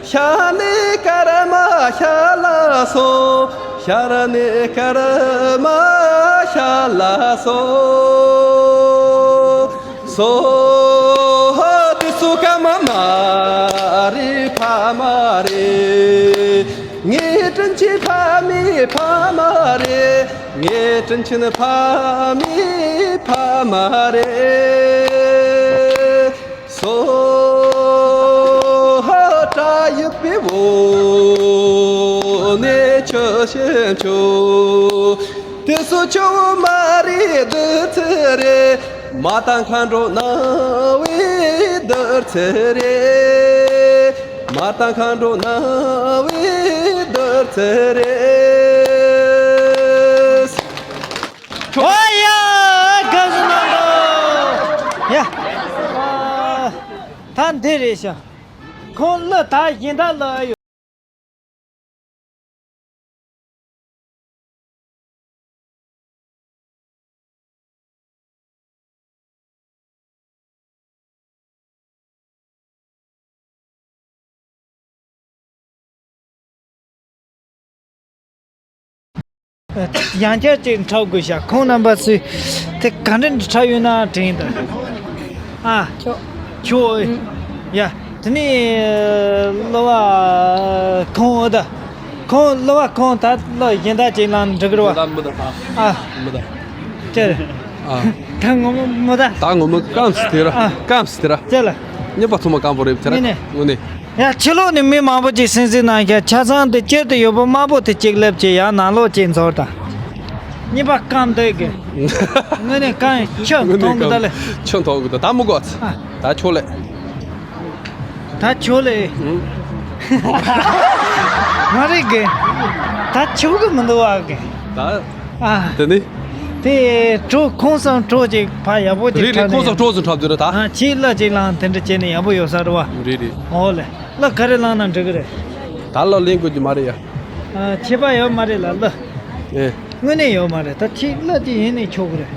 ཤར་ནས་ཀརྨ་ཤར་ལ་སོང་། ཤར་ནས་ཀརྨ་ཤར་ལ་སོང་། སོ་ཧ་དེ་སོ་ཀརྨ་མ་རེད་ཕ་མ་རེད། ངའི་དྲིན་ཆེན་ཕ་མའི་ཕ་མ་རེད། ངའི་དྲིན་ཆེན་ཕ་མའི་ཕ་མ་རེད། སོ་ཧ་བྲག་ཡུལ་པའི་འོག་ནས་ཆུ་ཞིམ་ཆུ། དེ་སོ་ཆུ་བོ་མ་རེད་བདུད་རྩི་རེད། མ་དང་མཁའ་འགྲོ་སྣང་བའི་བདུད་རྩི་རེད། མ་དང་མཁའ་འགྲོ་སྣང་བའི་བདུད་རྩི་རེད། ཨོ་ཡ། དགའ་བསུ་གནང་རོགས། ཡ། ད་འདི་རེད་ཤག་ཁོང་གླུ་ད་གཞན་དག་གླུ་ཨེ་ཡོད། ཡང་བསྐྱར་ཅིག་འཁྲབ་དགོས་ཤག་ཁོང་རྣམ་པ་ཚོས་དེ་ག་འདྲ་འཁྲབ་ཡོད་ན་དྲན་དང་། ཨ། ཁྱོད། ཁྱོད། ཨུ། ཡ། དེ་ནས་གླུ་བ་ཁོང་ཨུ་ད། ཁོང་གླུ་བ་ཁོང་ད་གླུ་གཞན་དག་ཅིག་བླངས་འགྲིག་གི་རེད་བ། མི་ད་མི་ད། ཨ། མི་ད། ཅེ། ཨ། ད་ངོ་མ་མི་ད། ད་ངོ་མ་སྐམ་སི་དེ་ར། ཨ། སྐམ་སི་དེ་ར། ཅེ་ལ། གཉིས་པ་ཚང་མ་སྐམ་པོ་རེད་དེ་ར། ངོས་ནས། ངོས་ནས། ཡ། ཕྱི་ལོགས་ནས་མི་མང་པོ་ཅིག་སེམས་སེམས་གནང་ཤག་ཆ་ཚང་དེ་སྤྱིར་དུ་ཡོད་པོ་དམར་པོ་དེ་གཅིག་སླེབས་ཀྱི་ཡ་ནང་ལོགས་ཅིག་འཛོར་དང་། གཉིས་པ་སྐམ་སྟེ་གི། དངོས་གནས་སྐམ་ཆུ་མཐོང་གི་ད་ལེ། ཆུ་མཐོང་གི་ད་ད་མི་དགོས། ཨ། ད་ཆོག་ལེ། ད་ཆོག་ལེ། ཨུ། མ་རེད་གི། ད་ཆོག་གི་མི་འདུག་བ་གི། ད། ཨ། དེ་ནི། དེ་གྲོགས་ཁོང་སང་གྲོགས་ཅིག་ཕ་ཡག་པོ་ཅིག་རེད་རེད། འཁྲབ་ནས་ཁོང་སང་གྲོགས་སུ་འཁྲབ་དུས་རེད་ད། ཨ། ཁྱེད་གླུ་ཅིག་བླངས་དེ་འདྲ་བྱས་ནས་ཡག་པོ་ཡོད་ས་རེད་བ། རེད་རེད། ཨོ་ལེ། གླུ་ག་རེ་བླངས་ན་འགྲིག་གི་རེད། ད་གླུ་ལེན་དགོས་ཀྱི་མ་རེད་ཡ། ཨ། ཁྱད་པར་ཡོད་མ་རེད་ལ་གླུ། ཨེ། དངོས་གནས་ཡོད་མ་རེད། ད་ཁྱེད་གླུ་དེ་ཡིན་ནས་ཆོག་གི་རེད།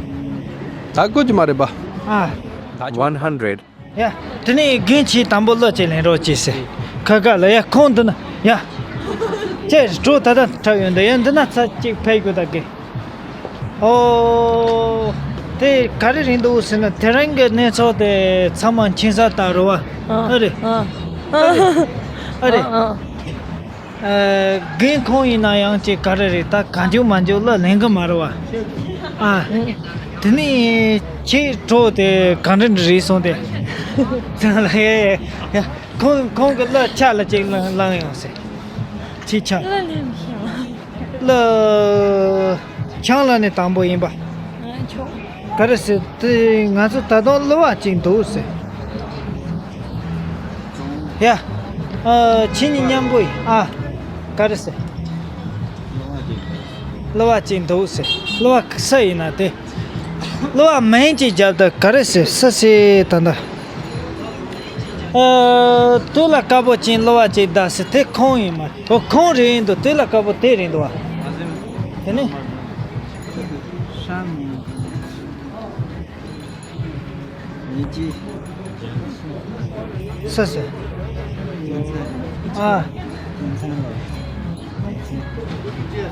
ད་དགོས་ཀྱི་མ་རེད་པ། ཨ། ད་ཆོག one hundred. ཡ། དེ་ནས་རྒན་ཁྱེད་དང་པོ་གླུ་ཅིག་ལེན་རོགས་གྱིས་ཟེར། ཁ་ཁ་ལ་ཡ་ཁོང་འདི་ན་ཡ། ཁྱེད་གྲོགས་ད་ལྟ་འཁྲབ་ཡོང་འདི་ཡ་འདི་ན་ཚ་གཅིག་ཕེབས་དགོས་ད་གི། ཨོ། དེ་ག་རེ་རེད་འདུག་ཟེར་ན། དེ་རིང་གི་གནས་ཚུལ་དེ་ཚང་མ་མཁྱེན་གསལ་ལྟར་རེད་བ། ཨ་རེད། ཨ་རེད། ཨ་རེད། ཨ་ཨ་ཨ། ཨ་རྒན་ཁོང་ཡིན་ན་ཡང་ཅིག་ག་རེ་རེད། ད་གང་བྱུང་མ་བྱུང་ལ་ལེན་གི་མ་རེད་བ། ཨ། དེ་ནས་ཁྱེད་གྲོགས་དེ་ག་འདྲ་འདྲ་རེད་སོང་སྟེ། ཙང་ལ་ཡ་ཡ། ཁོང་ཁོང་གི་གླུ་ཆ་ལ་ཅིག་བླངས་བླངས་ཡོང་ཟེར། ཁྱེད་ཆ། གླུ་ལེན་ཤོག་གླུ་ཆང་ལ་ནི་དང་པོ་ཡིན་པ། ཨ་ཆོག་ག་རེ་ཟེར། དེ་ང་ཚོ་ད་དུང་གླུ་བ་གཅིག་འདུག་ཟེར། ཡ། ཨ། ཁྱེད་གཉིས་མཉམ་པོ་ཡིན། ཨ། ག་རེ་ཟེར། གླུ་བ་གཅིག་འདུག་ཟེར། གླུ་བ་སུ་ཡིན་ན་དེ། གླུ་བ་མིང་གཅིག་བརྒྱབ་ད་ག་རེ་ཟེར། སུ་ཟེར་ད་ད། ཨ། དུས་ལ་དཀར་པོ་ཅན་གླུ་བ་གཅིག་གདའ་ཟེར། དེ་ཁོང་ཡིན་མ། ཨོ། ཁོང་རེད་འདུག་དུས་ལ་དཀར་པོ་དེ་རེད་འདུག་བ། དེ་ནི། ཉི་སྐྱིད། སུ་སུ། ཨ།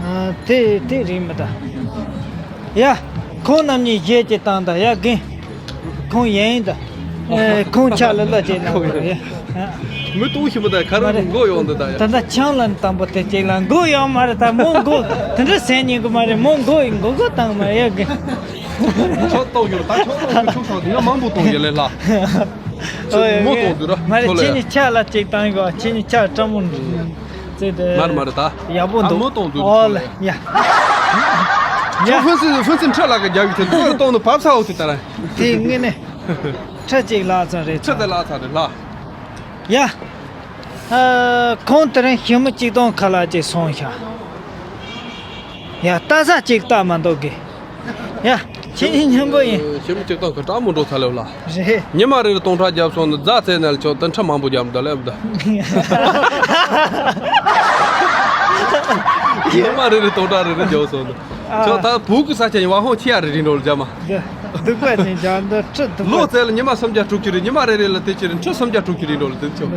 ཨ། དེ་དེ་རེད་མི་ད། ཡ། ཁོང་རྣམ་གཉིས་གཞས་ཅིག་བཏང་ད་ཡ་རྒན། ཁོང་ཡིན་ད། ཨེ། ཁོང་ཆ་ལ་གླུ་ཅིག་གནང་དགོས་ཡ། མི་སྟོང་ཞིག་མི་ད་ག་རེ་མགོ་ཡོང་འདི་ད་ཡ། ད་ལྟ་ཆང་ལ་དང་པོ་དེ་གཅིག་ལ་མགོ་ཡོང་མ་རེད། ད་མོ་མགོ་དེ་འདྲ་ཟེར་ཉན་གི་མ་རེད། མོ་མགོ་མགོ་མགོ་བཏང་མ་ཡ་གི། ཆོག་གཏོང་ཡོད། ད་ཆོག་གཏོང་གི་ཆོག་ཆོག་དེ་ཡང་མང་པོ་གཏོང་ཡོད་ལེ་ལ། ཆོག་མོ་གཏོང་དུས་ར་མ་རེད། ཆོག་ལེ། ཁྱེད་ནི་ཆ་ལ་གཅིག་བཏང་གི་བ། ཁྱེད་ནི་ཆ་སྤྲ་མོ་འདུག་ཙེ་དེ། མ་རེད་མ་རེད་ད། ཡག་པོ་འདུག་མོ་གཏོང་དུས། ཨོ་ལེ། ཡ། ཡ། ཆོག་ཕུན་སུམ་ཕུན་སུམ་ཁྲི་ལ་ག་རྒྱབ་ཡོད་དེ་མོ་གཏོང་དུ་བབས་ས་འོ་དེ་ད་ར། དེ་ངས་ནི། ཁྲི་གཅིག་ལ་ཚར་རེད། ཁྲི་དེ་ལ་ཚར་རེད་ལ། ཡ། ཨ། ཁོང་དེ་རིང་ཞི་མི་གཅིག་སྟོང་ཁ་ལག་ཅིག་སོང་ཤག་ཡ། ལྟ་ས་ཅིག་ལྟ་མ་འདུག་གི། ཡ། ཁྱེད་གཉིས་མཉམ་པོ་ཡིན། ཞི་མི་གཅིག་སྟོང་གི་སྤྲ་མོ་འགྲོ་ཚར་ལེ་ལ། རེད། ཉི་མ་རེ་རེ་སྟོང་ཕྲག་བརྒྱབ་སོང་ནི་རྫ་རྩེ་ནས་ལ་ཆོག་དེ་ཁྲི་མང་པོ་བརྒྱབ་འདུག་ལེ་བ་ད། ཉི་མ་རེ་རེ་སྟོང་ཕྲག་རེ་རེ་བརྒྱབ་སོང་ནི། ཨ། ཆོག་ད་བུ་གི་ས་ཆ་ཡིན་བ་ཧོང་ཆི་ཡ་རེ་རེ་འགྲོ་ལ་རྒྱ་མ། འདི་སྡུག་པ་ཅན་རྒྱ་འདི་ཁྲི་སྡུག་པ། ལོ་ཙཱ་ལ་ཉི་མ་སུམ་བརྒྱ་དྲུག་ཅུ་རེད། ཉི་མ་རེ་རེ་ལ་དེ་ཅི་རེད། ཁྲི་སུམ་བརྒྱ་དྲུག་ཅུ་རེད་འགྲོ་ལ་དེ་ཆོག་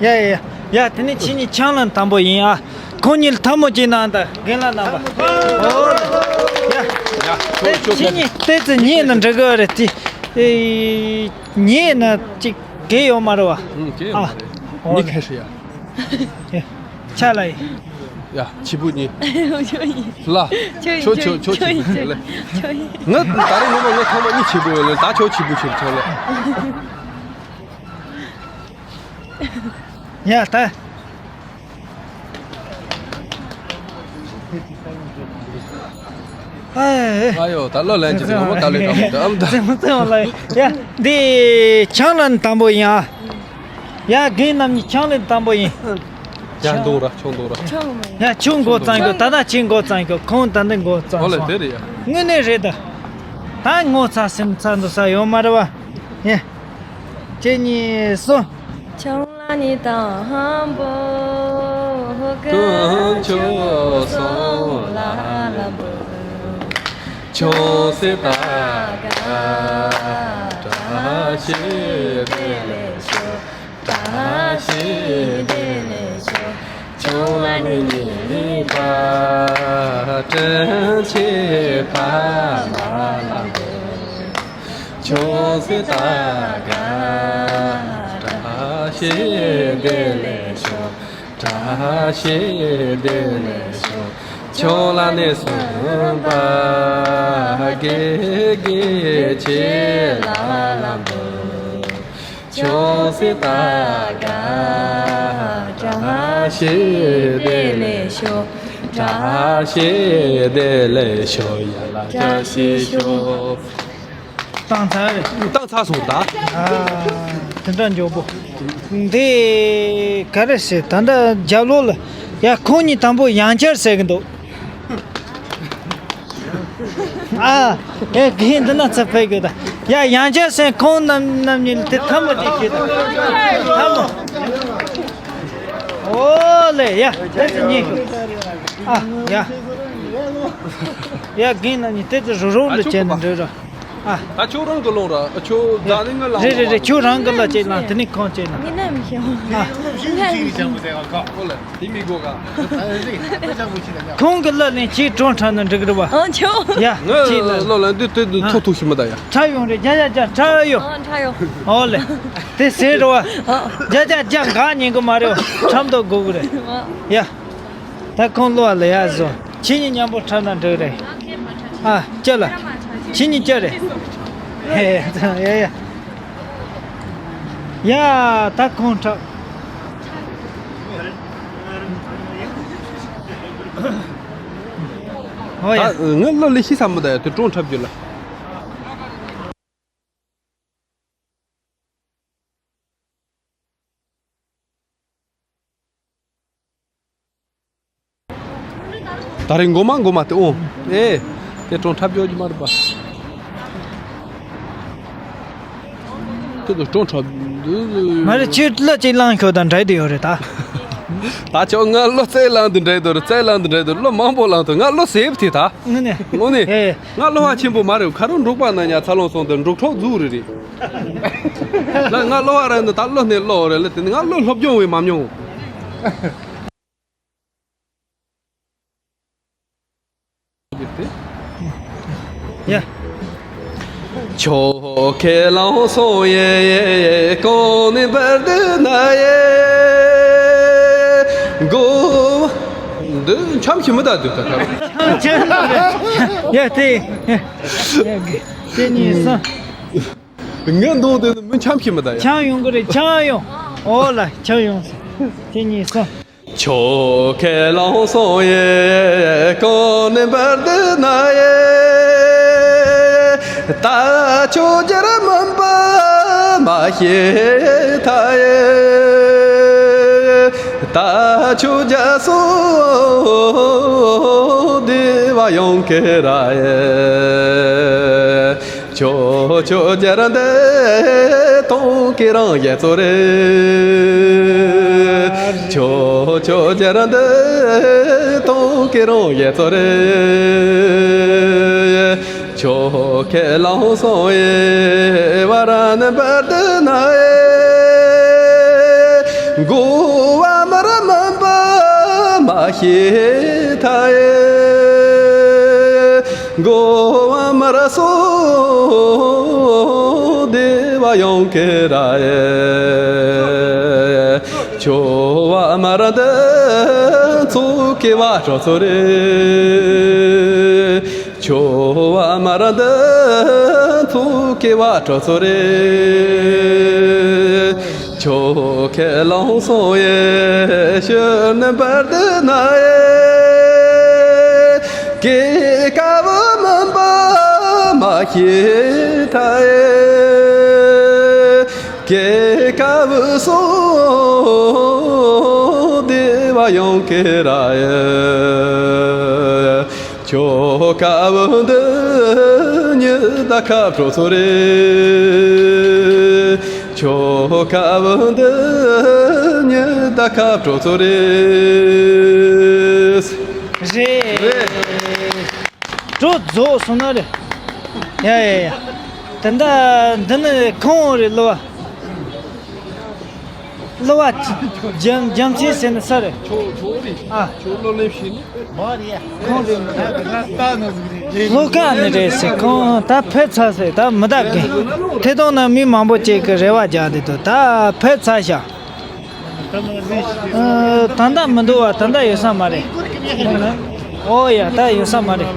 ཡ་ཡ་ཡ། ཡ། དེ་ནས་ཁྱེད་གཉིས་ཆང་ལ་དང་པོ་ཡིན་ཨ། ཁོང་གཉིས་ལ་ཐལ་མོ་གཅིག་གནང་དང་། རྒན་ལགས་རྣམ་པ། ཨོ། ཡ། ཡ། དེ་ཁྱེད་གཉིས་ཏོག་ཙམ་ཉལ་ན་འགྲིག་གི་རེད་དེ། ཨེ། ཉལ་ན་ཅིག་གེ་ཡོད་མ་རེད་བ། ཨུམ། གེ་ཡོད་མ་རེད། ཨ། ཨོ། ཉི་ཁ་ཧྲི་ཡ། ཡ། ཆ་ལ་ཡིན། ཡ། ཆི་བུ་གཉིས། ལ། ཆོ་ཆོ་ཆོ་ཆི་བུ་ཆི་ལེ། ང་ད་རེས་ངོ་མ་ང་ཐོག་མ་གཉིས་ཆི་བུ་ཡོད་ལེ། ད་ཆོ་ཆི་བུ་ཆི་ཆོ་ལེ། ཡ་ད། ཨེ། ཨ་ཡོ། ད་ལོ་ལན་ཅི་ངོ་མ་ད་ལོ་ད་མོ་ད་ཨམ་ད། ཙེ་མོ་ཙེ་མོ་ལ། ཡ། འདི་ཆང་ལ་དང་པོ་ཡིན་ཨ། ཡ། རྒན་རྣམ་གཉིས་ཆང་ལ་དང་པོ་ཡིན། ཡ། འདུག་ར། ཆོག་འདུག་ར། ཡ། ཁྱོད་འགོ་བརྩམས་ཤོག་ད་ལྟ་ཁྱེད་འགོ་བརྩམས་ཤོག་ཁོང་ད་ལྟ་འགོ་བརྩམས་སོང་། ཨོ་ལེ། དེ་རེད་ཡ། དངོས་གནས་རེད་ད། ད་ངོ་ཚ་སེམས་ཚ་འདུག་ས་ཡོད་མ་རེད་བ། ཡ། གཅིག་གཉིས་གསུམ། ཆང་ལ་ནི་དང་པོ་ཧོ་ཀ་ཆོ་སོང་ལ་ལ་བུ། ཆོས་སྲིད་དགའ་བཀྲ་ཤིས་བདེ་ལེགས་ཤོག་བཀྲ་ཤིས་བདེ་ལེགས་ཤོག་ཆོས་ལ་ནི་ཉེས་པ་དྲིན་ཆེ་ཕ་མ་ལ་འབུལ། ཆོས་སྲིད་དགའ་བཀྲ་ཤིས་བདེ་ལེགས་ཤོག་བཀྲ་ཤིས་བདེ་ལེགས་ཤོག་ཆོས་ལ་ནི་སུམ་པ་དགེ་དགེ་ཆེ་ལ་ལ་འབུལ། ཆོས་སྲིད་དགའ་བཀྲ་ཤིས་བདེ་ལེགས་ཤོག་བཀྲ་ཤིས་བདེ་ལེགས་ཤོག་ཡ་ལ་བཀྲ་ཤིས་ཤོག་བཏང་ཚར་རེད། བཏང་ཚར་སོང་ད། ཨ། དེ་འདྲ་མགྱོགས་པོ། འདི་ག་རེ་ཟེར། ད་ལྟ་རྒྱབ་ལོགས་ལ། ཡ། ཁོང་གཉིས་དང་པོ་ཡང་བསྐྱར་ཟེར་གི་འདུག་ཨ། ཨེ། གིན་འདི་ན་ཚ་ཕེ་གི་ད། ཡ། ཡང་བསྐྱར་ཟེར། ཁོང་རྣམ་རྣམ་གཉིས་ལ་དེ་ཐལ་མོ་ཅིག་བྱེད་ད། ཐལ་མོ། ཨོ་ལེ། ཡ། དེ་ཚོ་གཉིས་ཤོག་ཨ། ཡ། ཡ། གིན་རྣམ་གཉིས་དེ་ཚོ་རུ་རུ་ལ་བྱས་ནས་འགྲོ་ར། ཨ། ད་ཁྱོད་རང་གི་ལོང་ར། ཁྱོད་རྫ་ནི་ང་ལ། རེད་རེད་རེད། ཁྱོད་རང་གི་ལ་ཅིག་ལང་། དེ་ནི་ཁོང་ཅིག་ལང་། ངས་ནམ་ཞིག་ཨ། ཁོ་ལ་དེ་མི་དགོས་ག་ཁོང་གི་ལ་ནི་ཅིག་གྲོང་ཁྲ་ན་འགྲིག་རེད་བ། ཨང་ཆོ། ཡ། ང་ཅིག་ལ། ལོ་ལ་འདི་དེ་འདི་ཐུག་ཐུག་ཤི་མི་ད་ཡ། ཁྲ་ཡོང་རེད། རྒྱ་ཡ་རྒྱ་ཁྲ་ཡོང་། ཨང་ཁྲ་ཡོང་། ཨོ་ལེ། དེ་ཟེར་རོ་བ། ཨང་། རྒྱ་རྒྱ་རྒྱ་འགག་ཉན་གི་མ་རེད། ཁྲམ་དུ་དགོས་གི་རེད། ཨང་། ཡ། ད་ཁོང་བློ་བ་ལ་ཡ་བཟོ། ཁྱེད་གཉིས་མཉམ་པོ་འཁྲབ་ན་འགྲིག་རེད། ཨ། སྐྱོ་ལ། ཁྱེད་གཉིས་སྐྱོ་རེད། ཧེ། ཡ་ཡ། ཡ། ད་ཁོང་འཁྲབ། ཨོ་ཡ། ད་ངའི་བློ་ལས་ཤི་ས་མི་ད་ཡ། དེ་ཀྲོང་འཁྲབ་རྒྱུ་ལ། ད་རེས་མགོ་མ་མགོ་མ་དེ་འོང་། ཨེ། དེ་ཀྲོང་འཁྲབ་རྒྱུ་མ་རེད་པ། དེ་ཚོ་ཀྲོང་འཁྲབ། མ་རེད། ཁྱོད་གླུ་ཅིག་བླངས་ཤོག་དང་འདྲ་དེ་ཡོད་རེད་ད། ད་ཁྱོད་ང་གླུ་རྩེད་ལང་དུ་འདྲ་དོ་རེད། རྩེད་ལང་དུ་འདྲ་དོ། གླུ་མང་པོ་བླངས་དུ། ང་གླུ་ཟེབ་དེ་ད། དངོས་གནས། དངོས་གནས། ཨེ། ང་གླུ་བ་ཆེན་པོ་མ་རེད། ཁ་རུ་འབྲོག་པ་ན་ཉ་ཚ་ལོང་སོང་དུ་འབྲོག་གྲོགས་རྫུ་རེད་རེད། ལ་ང་གླུ་བ་ར་འདི་ད་གླུ་ནས་གླུ་རེད་ལ། དེ་ནི་ང་གླུ་སློབ་སྦྱོང་བས་མ་མྱོང་། ཡ། ཁྱོད་ཁས་བླངས་སོང་ཡེ། གོང་ནས་བར་དུ་ན་ཡེ། མགོ། འདི་འཆམ་ཞིག་མི་ད་འདུག་ད་ཁ། ཡ་དེ། ཡ་དེ་གཉིས་སོང་། ངའི་མདོག་དེ་ནི་མི་འཆམ་ཞིག་མི་ད་ཡ། ཆང་ཡོང་གི་རེད། ཆང་ཡོང་། ཨོ་ལ་ཆང་ཡོང་། དེ་གཉིས་སོང་། ཁྱོད་ཁས་བླངས་སོང་ཡེ། གོང་ནས་བར་དུ་ན་ཡེ། ད་ཁྱོད་རྒྱལ་མིན་པ་མ་ཤེས་ཐ་ཡེ། ད་ཁྱོད་རྒྱལ་སོ་བདེ་བ་ཡོང་གི་ར་ཡེ། ཁྱོད་ཁྱོད་རྒྱལ་འདི་གཏོང་གི་རང་ཡེ་ཚོ་རེད། ཁྱོད་ཁྱོད་རྒྱལ་འདི་གཏོང་གི་རང་ཡེ་ཚོ་རེད། ཁྱོད་ཁས་བླངས་སོང་ཡེ། བ་ར་ནི་བར་དུ་ན་ཡེ། མགོ་བ་མར་མིན་པ་མ་ཤེས་ཐ་ཡེ། མགོ་བ་མར་སོ་བདེ་བ་ཡོང་གི་ར་ཡེ། ཁྱོད་བ་མར་འདི་ཚོ་གི་བ་ཁྲོ་ཚོ་རེད། ཁྱོད་བ་མར་འདི་ཚོ་གི་བ་ཁྲོ་ཚོ་རེད། ཁྱོད་ཁས་བླངས་སོང་ཡེ། ཤི་ནི་བར་དུ་ན་ཡེ། ཀེ་ཀ་བུ་མིན་པ་མ་ཤེས་ཐ་ཡེ། ཀེ་ཀ་བུ་སོ་བདེ་བ་ཡོང་གི་ར་ཡེ། ཁྱོད་ཀ་བུ་འདི་ཉི་ཟླ་ཁ་བྲོ་ཚོ་རེད། ཁྱོད་ཀ་བུ་འདི་ཉི་ཟླ་ཁ་བྲོ་ཚོ་རེད། རེད། རེད། བྲོ་རྫོགས་སོང་ན་རེད། ཡ་ཡ་ཡ། ད་ལྟ་འདི་ནི་ཁོང་རེད་ལོ། གླུ་བ་རྒྱ་རྒྱ་མཚན་ཟེར་ནི་ས་རེད། ཁྱོད་ཁྱོད་རེད། ཨ། ཁྱོད་གླུ་ལེན་ཤེས་ནི། ཁོང་རེད། གླུ་ག་ནི་རེད་ཟེར། ཁོང་ད་ཕེབས་ཚར་ཟེར། ད་མི་ད་གི། ཐད་གཏོང་ན་མི་མང་པོ་ཅིག་གི་རེ་བ་རྒྱག་དེ་འདུག་ད་ཕེབས་ཚར་ཤག་ཨ། ད་ལྟ་མི་འདུག་བ། ད་ལྟ་ཡོད་ས་མ་རེད། ཨོ་ཡ། ད་ཡོད་ས་མ་རེད།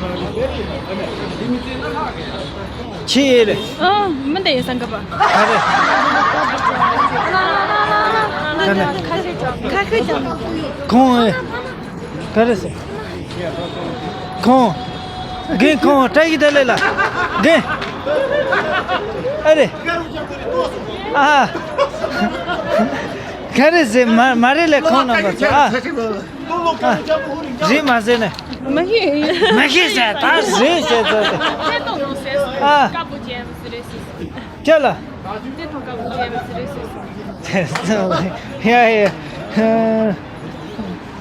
ཆི་ཡེ་རེད། ཨ། མི་འདི་ཡིན་སང་ག་པ། ག་རེ། ག་རེ། ཁ་ཤས་ཀྱང་། ཁོང་ཨེ། ག་རེ་ཟེར། ཁོང་། རྒན་ཁོང་། བཀྲ་ཤིས་བདེ་ལེགས་ལ། རྒན། ཨ་རེ། ཨ། ག་རེ་ཟེར། མ་མ་རེད་ལེ། ཁོང་རྣམ་པ་ཚོ། ཨ། ཨ། རེད་མ་ཟེར་ནས། མ་ཤེས། མ་ཤེས་ཟེར། ད་རེད་ཟེར་ཟེར་ཟེར། ཨ། ཁ་པོ་ཅན་ཟེར་རེད་ཟེར། ཅི་ལ། དེ་ཐོག་ཁ་པོ་ཅན་ཟེར་རེད་ཟེར། ཡ་ཡ།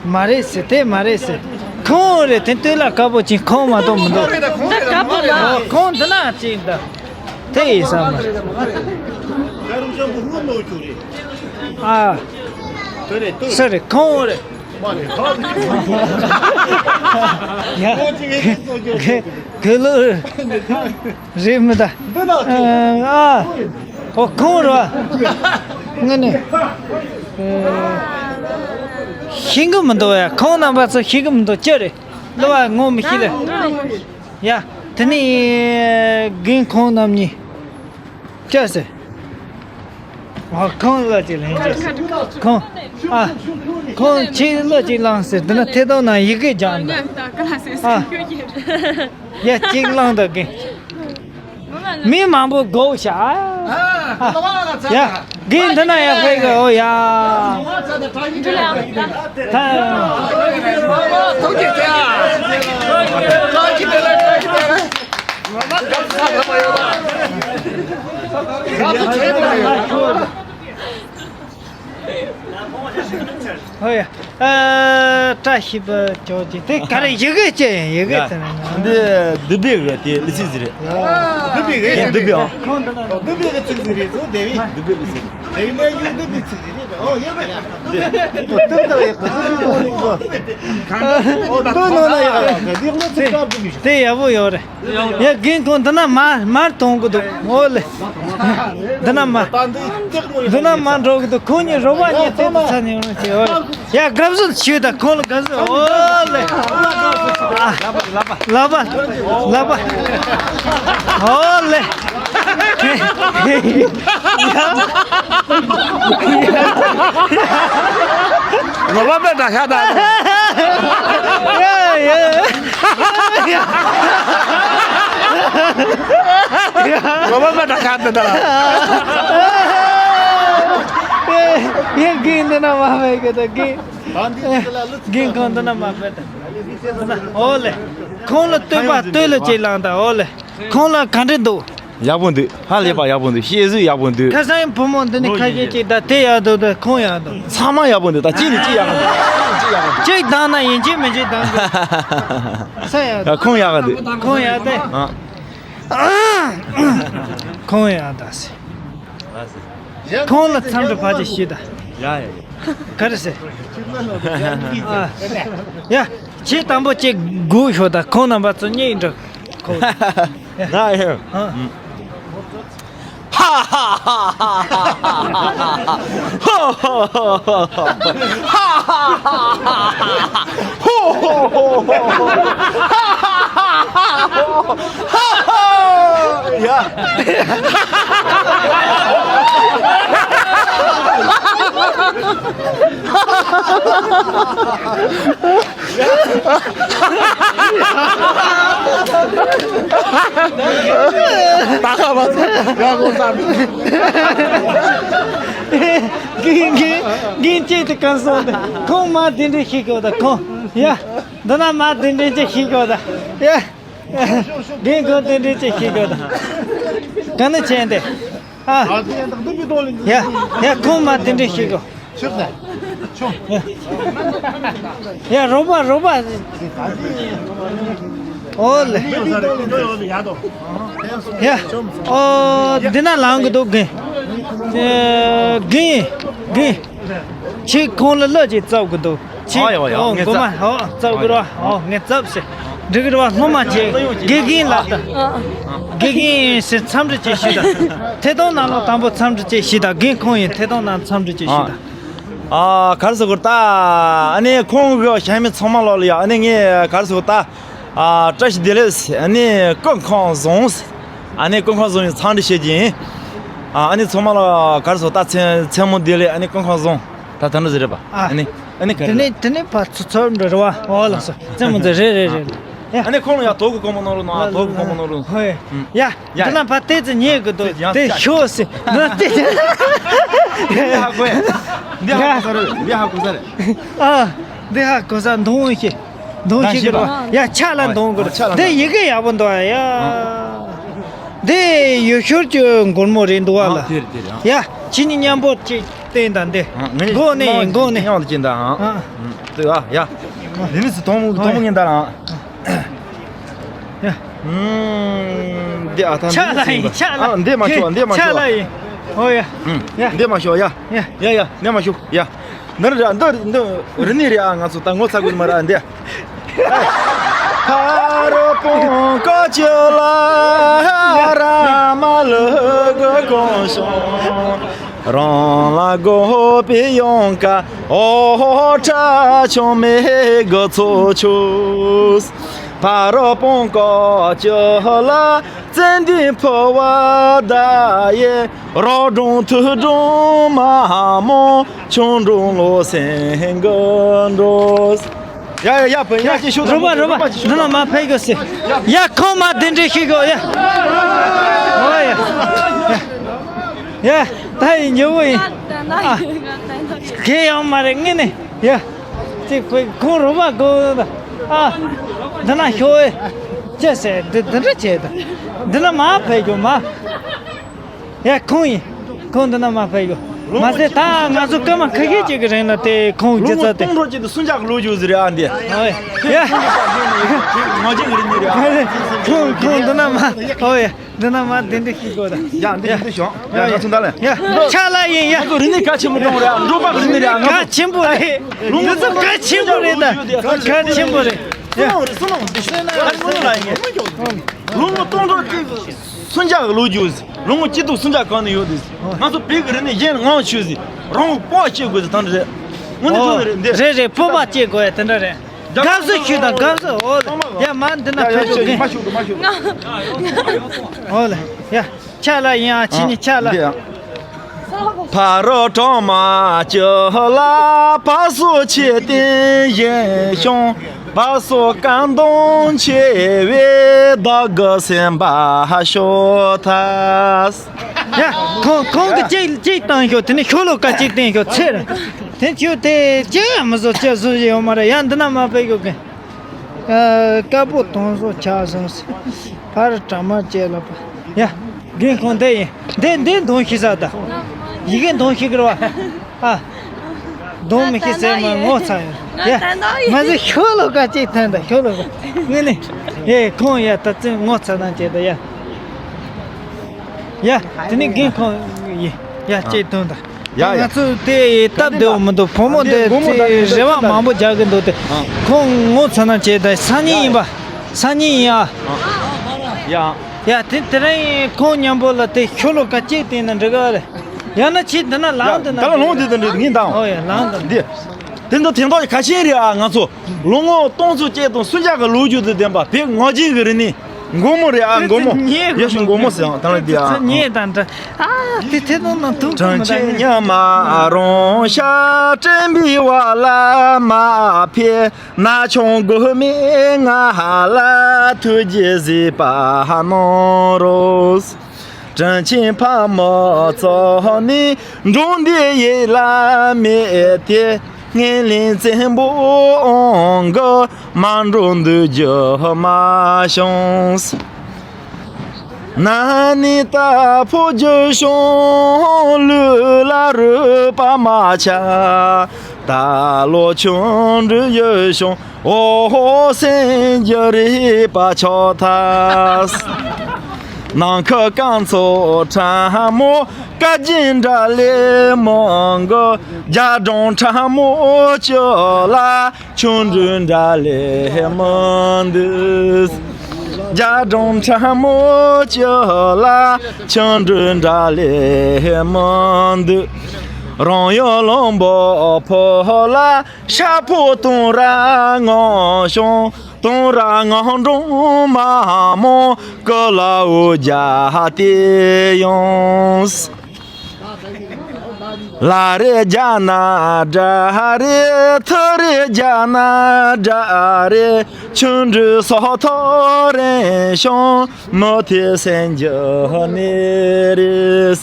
མ་རེད་ཟེར། དེ་མ་རེད་ཟེར། ཁོང་རེད། དེ་སྟོད་ལ་དཀར་པོ་ཅན་ཁོང་མ་གཏོགས་མི་འདུག་ད་དཀར་པོ་ལ། ཨོ། ཁོང་འདི་ན་ཅིག་འདུག་དེ་ཡིན་ས་མ་རེད། ཨ། སུ་རེད། ཁོང་རེད། ཡ། དགེ་ལུགས་རེད་མི་ད། ཨ། ཨོ་ཁོང་རེད་བ། ངས་ནི། ཤེས་གི་མི་འདུག་ཡ། ཁོང་རྣམ་པ་ཚོ་ཤེས་གི་མི་འདུག་ཅི་རེད། གླུ་བ་ངོ་མི་ཤེས་ལེ། ཡ། དེ་ནས་རྒན་ཁོང་རྣམ་གཉིས། ཅི་ཟེར། ཨ། ཁོང་གླུ་ཅིག་ལེན་ཅིག་ཁོང་། ཨ། ཁོང་ཁྱེད་གླུ་ཅིག་བླངས་ཟེར། དེ་ན་ཐད་གཏོང་ནང་ཡི་གེ་སྦྱངས་འདུག་ཨ། ཡ། ཅིག་བླངས་འདུག་རྒན། མི་མང་པོ་དགོས་ཤག་ཨ། ཡ། རྒན་འདི་ན་ཡ་ཕེབས་གི། ཨོ་ཡ། ད། ཨོ་ཡ། ཨ། བཀྲ་ཤིས་པ་ཇོ་ཇི། དེ་ག་རེ། ཡི་གེ་ཅི་ཡིན། ཡི་གེ་དེ་ན། འདི་བདུད་བྷེ་གི་དེ་ལི་ཚིག་ཟིག་རེད། བདུད་བྷེ་གི། བདུད་བྷེ། ཨ། བདུད་བྷེ་གི་ཚིག་ཟིག་རེད་ཟེར། བདུད་བྷེ་གི་ཚིག་ཟིག་རེད། བདུད་བྷེ་གི་ཚིག་ཟིག་རེད། ཨོ་ཡོད་པས། ཨོ་ཡོད་པས། ཨོ་ཡོད་པས། དེ་ཡག་པོ་ཡོད་རེད། ཡ། རྒན་ཁོང་འདི་ན་མར་མར་གཏོང་གི་འདུག་ཨོ་ལེ། འདི་ན་མར། འདི་ན་མར་འགྲོ་གི་འདུག་ཁོང་གཉིས་རོགས་པ་གཉིས་དེ་དུ་ཚ་ནས་ཡོང་ཅིག་ཨོ་ལེ། ཡ། དགའ་བསུ་ཞུ་དང་། ཁོང་ལ་དགའ་བསུ། ཨོ་ལེ། ཨ། ལག་པ་ལག་པ། ཨོ་ལེ། རོགས་པ་མེད་ད་ཤ་ད། ཡ་ཡ། རོགས་པ་མེད་ད་ཤ་ད། ཡ། རྒན་འདི་ན་མ་ཕེབས་གི་ད་རྒན། རྒན་ཁོང་འདི་ན་མ་ཕེབས་ད། ཨོ་ལེ། ཁོང་ལ་བསྟོད་པ་བསྟོད་གླུ་ཅིག་བླངས་ད། ཨོ་ལེ། ཁོང་ལ་ག་འདྲ་འདུག་ཡག་པོ་འདུག་ཧ་ལས་པ་ཡག་པོ་འདུག་བཤད་སྲོལ་ཡག་པོ་འདུག་ཁ་སང་བུ་མོ་འདི་ནི་ཁ་ཤས་ཅིག་ད་དེ་ཡག་འདུག་ད་ཁོང་ཡག་འདུག་ཚང་མ་ཡག་པོ་འདུག་ད་གཅིག་ནས་གཅིག་ཡག་པོ་འདུག་གཅིག་ཡག་པོ་འདུག་གཅིག་བཏང་ན་ཡིན་གཅིག་མིན་གཅིག་བཏང་འདུག་ས་ཡག་འདུག་ཁོང་ཡག་འདུག་ཁོང་ཡག་སྟེ། ཨ། ཁོང་ཡག་ད་སེ། ཁོང་ལ་འཚམས་འདྲི་ཕར་ཅིག་ཞུས་ད། ཡ་ཡ་ཡ། ག་རེ་ཟེར། ཨ། ཡ། ཁྱེད་དང་པོ་ཅིག་སྒུག་ཤོག་ད། ཁོང་རྣམ་པ་ཚོ་གཉིད་འགྲོ། ཁོ། ན་ཡོད། ཨ། ཧ་ཧ་ཧ། ཧོ་ཧོ་ཧོ་ཧོ། ཧ་ཧ་ཧ། ཧོ་ཧོ་ཧོ་ཧོ། ཧ་ཧ་ཧ། ཧ་ཧ། ཡ། ད་ཁ་བ་ཚ་ཡ་གོ་ས་མི། གིན་གིན་གིན་ཅིག་དེ་གང་སོང་དེ། ཁོང་མ་དེ་འདྲ་ཞིག་གོ་ད་ཁོང་། ཡ། འདི་ན་མ་དེ་འདྲ་ཅིག་ཞིག་གོ་ད། ཡ། རྒན་ཁོང་དེ་འདྲའི་ཅིག་ཤེས་དགོས་དང་། ག་ནས་བྱས་ཏེ། ཨ། ཡ། ཡ། ཁོང་མ་དེ་འདྲའི་ཤེས་དགོས། ཡ། རོགས་པ་རོགས་པ། ཨོ་ལེ། ཡ། ཨོ། འདི་ན་ལངས་གི་འདུག་རྒན། རྒན། རྒན། ཁྱེད་ཁོང་ལ་གླུ་ཅིག་བཙབ་གི་འདུག་ཅིག་ཨོ་ཡ་ཨོ་ཡ། ཨོ་ངས་མགོ་མ་བཙབ། ཨོ་བཙབ་གི་ར། ཨོ་ངས་བཙབ་ཟེར། འགྲིག་གི་ར་བ། སློབ་མ་ཅིག་དགེ་རྒན་ལགས་དང་། དགེ་རྒན་ཟེར། འཚམས་འདྲི་ཅིག་ཞུས་དང་། ཐད་གཏོང་ནང་ལོགས་དང་པོ་འཚམས་འདྲི་ཅིག་ཞུས་དང་། རྒན་ཁོང་ཡིན། ཐད་གཏོང་ནང་འཚམས་འདྲི་ཅིག་ཞུས་དང་། ཨ། ག་རེ་ཟེར་དགོས་རེད་ད། ཨ་ནི་ཁོང་གི་ཞང་མི་ཚང་མ་ལོག་ལ་ཡ། ཨ་ནི་ངས་ག་རེ་ཟེར་དགོས་ད། ཨ། བཀྲ་ཤིས་བདེ་ལེགས། ཨ་ནི་སྐུ་ཁམས་བཟང་། ཨ་ནི་སྐུ་ཁམས་བཟང་ཡིན། འཚམས་འདྲི་ཞུ་རྒྱུ་ཡིན། ཨ། ཨ་ནི་ཚང་མ་ལ་ག་རེ་ཟེར་དགོས་ད། མཚན་མཚན་མོ་བདེ་ལེགས། ཨ་ནི་སྐུ་ཁམས་བཟང་། ད་ད་འདྲ་ཟེར་རེད་པ། ཨ། ཨ་ནི་ཨ་ནི་ག་དེ་རེད། ནས་དེ་ནས་ཕར་ཚུར་ཚུར་འགྲོ་རེད་བ། འོ་ལགས་སོ། རྩེད་མོ་རྩེ་རེད་རེད་རེད། ཡ། ཨ་ནི་ཁོང་ལ་ཡ་དོ་གི་སྐོར་མ་གནང་རོགས་གནང་། དོ་གི་སྐོར་མ་གནང་རོགས། ཧོ་ཡ། ཡ། དེ་ལ་ཕར་བལྟས་ཚེ་ཉེ་གི་འདུག་དེ་ཤོག་ཟེར་ན་བལྟས། འདི་ཧ་གོ་ཡ། འདི་ཧ་གོ་ས་རེད། འདི་ཧ་གོ་ས་རེད། ཨ། འདི་ཧ་གོ་ས་འདུག་ཤེས། འདུག་ཤེས་གི་རེད་བ། ཡ། ཕྱག་ལ་འདུག་གི་རེད། འདི་ཡི་གེ་ཡག་པོ་འདུག་ཡ། འདི་ཡུལ་ཤུལ་གྱི་མགུར་མོ་རེད་འདུག་བ་ལ། ཡ། ཁྱེད་གཉིས་མཉམ་པོ་ཅིག་བསྟན་དང་། འདི་མགོ་ནས་མགོ་ནས། ཡ། འདི་ནི་སུ་དོང་མོ་དོང་མོ་ངན་ད་རང་། ཡ། ཨུམ། འདི་ཨ་ཐང་ཆ་ལ་ཡིན། ཆ་ལ། ཨ། འདི་མ་ཤོག་འདི་མ་ཤོག་ཆ་ལ་ཡིན། ཨོ་ཡ། ཨུམ། ཡ། འདི་མ་ཤོག་ཡ། ཡ། ཡ་ཡ། འདི་མ་ཤོག་ཡ། འདི་ར་འདི་འདི་རི་ནི་རེད་ཨ། ང་ཚོ་ད་ངོ་ཚ་དགོས་མ་ར་འདི། ཕ་རོལ་སྤང་ཀ་ཅི་ལ་ར་མ་ལུ་གུ་གང་ཤང་། རང་ལ་དགོས་པའི་ཡང་ཀ་ཨོ་ཁྲ་ཆུང་མའི་གི་ཚོ་ཆུ། ཕ་རོལ་སྤང་ཀ་ཅི་ལ་ཙན་དན་ཕུ་བ་ད་ཡེ། རོ་སྒྲུང་ཐུ་སྒྲུང་མ་མོ་ཆུང་སྒྲུང་ལོ་སེང་གི་འགྲོ། ཡ་ཡ་ཡ། ཕ་ཡ་ཅི་ཤོད། རོ་པ་རོ་པ། འདི་ན་མ་ཕེབས་དགོས་སེ། ཡ། ཁོང་མ་དེ་འདྲ་ཤི་གོ་ཡ། ཨོ་ཡ། ཡ། ད་ཡིན་ཉོ་བོ་ཡིན། ཨ། གེ་ཡང་མ་རེད་ངས་ནི། ཡ། ཅིག་ཁོས་ཁོང་རོ་པ་གོ་ད། ཨ། འདི་ན་ཤོག་ཨེ། ཅི་ཟེར་འདི་འདི་འདྲ་བྱས་ད། འདི་ན་མ་ཕེབས་གོ་མ། ཡ། ཁོང་ཡིན། ཁོང་འདི་ན་མ་ཕེབས་གོ། མ་ཟད་ད་ང་ཚོ་སྐར་མ་ཁ་ཤས་ཅིག་གི་རིང་ལ་དེ་ཁོང་ལོ་སྒྱུ་ངོ་རྩལ་དེ། སྟོང་ཕྲག་གཅིག་དང་སུམ་བརྒྱ་གི་ལོ་རྒྱུས་ཟེར་རེད་ཨ་འདི། ཨོ་ཡ། ཡ། ང་ཅག་གི་རིག་གནས་རེད་ཨ། ཁོང་ཁོང་འདི་ན་མ། ཨོ་ཡ། འདི་ན་མ་དེ་འདྲ་ཤི་གོ་ད། ཡ། འདི་ཡ། འདི་ཤོག་ཡ། ང་ཚོ་འདི་ལ། ཡ། ཆ་ལ་ཡིན་ཡ། ང་ཚོ་རིག་གནས་གལ་ཆེན་པོ་སྟོང་རེད་ཨ། འབྲོག་པ་གི་རིག་གནས་རེད་ཨ། ང་ཚོ་གལ་ཆེན་པོ་རེད། ལོ་ངོ་འདི་ཚོ་གལ་ཆེན་པོ་རེད་ད། གལ་ཆེན་པོ་རེད། ཡ། སོང་སོང་འདི་ཤོད་ན་ཡ། སོང་ལ་ཡིན། ལོ་ངོ་སྟོང་ཕྲག་གཅིག་སུམ་བརྒྱ་གི་ལོ་རྒྱུས། ལོ་ངོ་གཅིག་སྟོང་སུམ་བརྒྱ་གང་ནས་ཡོད་དེ། ང་ཚོ་བོད་ཀྱི་རིག་གནས་གཞན་ངང་ཆོས་ཟིན་རང་སྤོབས་པ་སྐྱེ་དགོས་ཟེར་ཐང་རེད། དངོས་གནས་ཐུགས་རེད་འདི། རེད་རེད། སྤོབས་པ་སྐྱེ་དགོས་ཡ་དེ་འདྲ་རེད། དགའ་བསུ་ཞུ་དང་དགའ་བསུ། ཨོ་ལེ། ཡ་མ་འདི་ན་ཕེབས་ཤོག་གིན། མ་ཤོག་མ་ཤོག་ཨོ་ལེ། ཡ། ཆ་ལ་ཡིན་ཨ། ཁྱེད་གཉིས་ཆ་ལ། འདི་ཡ། ཕ་རོལ་གྲོང་མ་ཅི་ལ་བ་སོ་ཆེ་བསྟན་བཞིན་ཤོང་། བ་སོ་དཀར་མདོག་ཆེ་བའི་བདག་གི་སེམས་པ་ཤོ་ཐ། ཡ། ཁོང་ཁོང་གི་གཅིག་གཅིག་བཏང་ཤོག་དེ་ནས་ཤོ་ལོ་ཀ་གཅིག་བསྟན་ཤོག་ཚེ་ར། དེ་ཁྱོད་དེ་ཅི་ཡང་མི་བཟོ་ཅི་བཟོ་ཡོད་མ་རེད། ཡ། འདི་ན་མ་ཕེབས་ཤོག་གིན། ཨ། དཀར་པོ་དོང་སོ་ཆ་སོང་ཟེར། ཕར་གྲ་མ་བཅད་ལ་པ། ཡ། རྒན་ཁོང་དེ་ཡིན། འདི་འདི་འདོན་ཤེས་ས་ད། ཡི་གེ་འདོན་ཤེས་གི་རེད་བ། ཨ། འདོན་མི་ཤེས་ཟེར་མ་ངོ་ཚ་ཡོད། ཡ། ང་ད་ལྟ་ཡིན། མ་ཟེར་ཤོ་ལོ་ཀ་གཅིག་ཐོན་ད་ཤོ་ལོ་ཀ། ངས་ནི། ཡེ་ཁོང་ཡ་ད་ཙི་ངོ་ཚ་ན་བྱེད་ད་ཡ། ཡ། དེ་ནི་རྒན་ཁོང་ཡིན། ཡ། གཅིག་ཐོན་ད། ཡ་ཡ། ང་ཚོ་དེ་སྟབས་བདེ་བོ་མི་འདུག་བུ་མོ་དེ་ཚོས་རེ་བ་མང་པོ་རྒྱག་གི་འདུག་སྟེ། ཨ། ཁོང་ངོ་ཚ་ན་བྱེད་ད། སང་ཉིན་ཡིན་པ། སང་ཉིན་ཡིན་ཨ། ཡ། ཡ། དེ་དེ་རིང་ཁོང་མཉམ་པོ་ལ་དེ་ཤོ་ལོ་ཀ་གཅིག་བསྟན་ན་འགྲིག་ག་རེད། ཡང་ན་ཁྱེད་འདི་ན་ལངས་འདི་ན། ད་ལ་ལོང་འདི་དང་འདྲ་ངས་འདང་། ཨོ་ཡ། ལངས་འདི། འདི། དེ་ཚོ་དེང་དུས་ཁ་ཆེན་རེད་ཨ། ང་ཚོ་ལོ་ངོ་སྟོང་ཚོ་བཅད་དང་སུམ་བརྒྱ་གི་ལོ་རྒྱུས་དང་ལྡན་པ་བོད་ངག་རྒྱུན་གྱི་རིག་གནས། མགོ་མོ་རེད་ཨ། མགོ་མོ། ཡ་ཤུ་མགོ་མོ་ཟེར་ཨང་དང་ལ་འདི་ཨ། ཉེ་དང་འདྲ། ཨ། དེ་ཐད་གཏོང་ནང་ཐུག་དྲང་ཆེན་ཉ་མ་རོང་ཤ་དྲན་པའི་བ་ལ་མ་ཕེ་ན་ཆུང་དགོས་མེད་ང་ལ་ཐུགས་རྗེ་གཟིགས་པ་གནང་རོགས། དྲིན་ཆེན་ཕ་མ་ཚོ་ནི་འགྲོ་འདི་ཡིད་ལ་མེད་དེ། ངན་ལན་བཙན་པོ་ཨང་གི་མ་འགྲོ་འདུག་རྒྱུ་མ་བྱུང་། ན་ནི་ད་ཕོ་རྒྱུ་ཤོང་ལུས་ལ་རུས་པ་མ་ཆག་ད་ལོ་ཆུང་འདྲི་ཡོད་ཤོང་། ཨོ་ཧོ་སེང་རྒྱུ་རིག་པ་ཆོག་ཐལ། ནང་ཁུལ་རྐང་ཚོ་ཕྲ་མོ་བཀའ་རྒྱན་འདྲ་ལས་མང་གི། རྒྱ་གྲོང་ཕྲ་མོ་ཅི་ལ་ཆུང་འདྲི་འདྲ་ལས་མང་འདུག་རྒྱ་གྲོང་ཕྲ་མོ་ཅི་ལ་ཆུང་འདྲི་འདྲ་ལས་མང་འདུག་རང་ཡུལ་ལུང་པ་ཕོ་ལ། ཤ་ཕོ་དུང་ར་ངང་ཤོང་། དུང་ར་ངང་སྒྲོང་མ་མོ་ཀུ་ལ་འུ་རྒྱ་དེ་ཡོང་། ལ་རེ་རྒྱ་ན་དྲ་རེ་ཐུ་རེ་རྒྱ་ན་དྲ་རེ་ཆུ་འབྲུ་སོ་ཐོ་རེ་ཤོང་། མོ་དེ་སེང་རྒྱུ་ནི་རེད།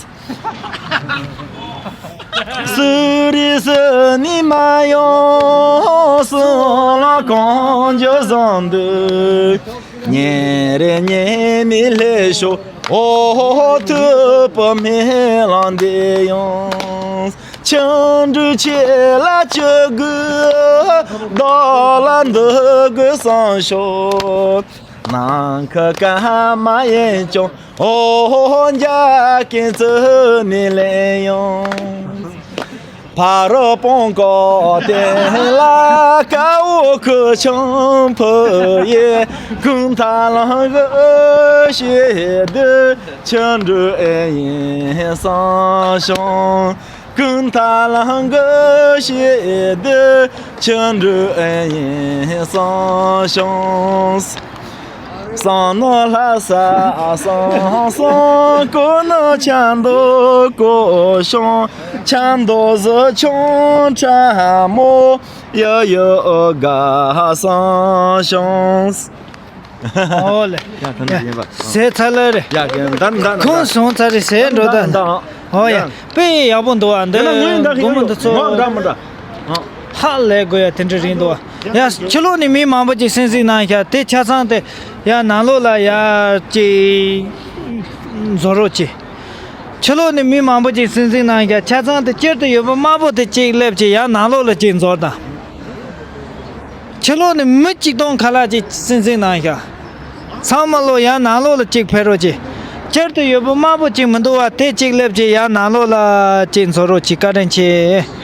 སུ་རི་སུ་ནི་མ་ཡོང་སུ་ལ་གང་རྒྱུ་བཟང་འདུག་ཉེ་རེ་ཉེ་མི་ལྷེ་ཤོ་ཨོ་ཧོ་ཐུ་པ་མེ་ལང་དེ་ཡོང་། ཆུ་འབྲུ་ཆེ་ལ་ཆུ་གུ་རྡོ་ལ་འདུ་གུ་སང་ཤོ། ནང་ཁུ་ཀ་མ་ཡེ་ཅོང་ཨོ་ཧོ་འཇའ་ཀིན་ཙུ་ནི་ལེ་ཡོང་། ཕ་རོ་པོང་ཀོ་ཏེ་ལ་ཀ་འུ་ཁུ་ཆུང་ཕུ་ཡེ། ཀུན་ཐ་ལང་གི་ཤེས་དུ་ཆུ་འབྲུ་ཨེ་ཡིན་སང་ཤོང་། ཀུན་ཐ་ལང་གི་ཤེས་དུ་ཆུ་འབྲུ་ཨེ་ཡིན་སང་ཤོང་། སང་ནོ་ལྷ་ས་སང་སང་ཀོ་ནོ་ཆ་མདོ་ཀོ་ཤོང་། ཆ་མདོ་ཟི་ཆུང་ཁྲ་མོ་ཡོ་ཡོ་དགའ་སང་ཤོང་། ཨོ་ལེ། ཡ་ག་ནས་ཡིན་པ། ཟས་ཚ་ལ་རེ། ཡ་ག་འདན་འདན། ཁོང་སོང་ཚ་རེ་ཟས་འགྲོ་ད། འདན་འདན། ཨོ་ཡ། ཡ། དཔེ་ཡག་པོ་འདུག་ཨ། འདི་ན་ངོས་འདི་སྒོར་མོ་འདི་ཚོ། མ་འདྲ་མ་འདྲ། ཧ་ལས་དགོས་ཡ། དེ་འདྲ་རིང་འདུག་ཨ། ཡ། ཕྱི་ལོགས་ནས་མི་མང་པོ་ཅིག་གསན་གཟིགས་གནང་ཤག་དེ་ཆ་ཚང་དེ་ཡ་ནང་ལོགས་ལ་ཡ་ཅིག་འཛོལ་རོགས་གྱིས། ཕྱི་ལོགས་ནས་མི་མང་པོ་ཅིག་གསན་གཟིགས་གནང་ཤག་ཆ་ཚང་དེ་སྤྱིར་དུ་ཡོད་པ་དམར་པོ་དེ་གཅིག་སླེབས་ཀྱིས་ཡ་ནང་ལོགས་ལ་གཅིག་འཛོལ་དང་། ཕྱི་ལོགས་ནས་མི་གཅིག་སྟོང་ཁ་ལག་ཅིག་གསན་གཟིགས་གནང་ཤག་ཚང་མ་ལོ་ཡང་ནང་ལོགས་ལ་གཅིག་ཕེབས་རོགས་གྱིས། སྤྱིར་དུ་ཡོད་པ་དམར་པོ་གཅིག་མི་འདུག་བ། དེ་གཅིག་སླེབས་ཀྱིས་ཡང་ནང་ལོགས་ལ་གཅིག་འཛོལ་རོགས་གྱིས། བཀའ་དྲིན་ཆེ།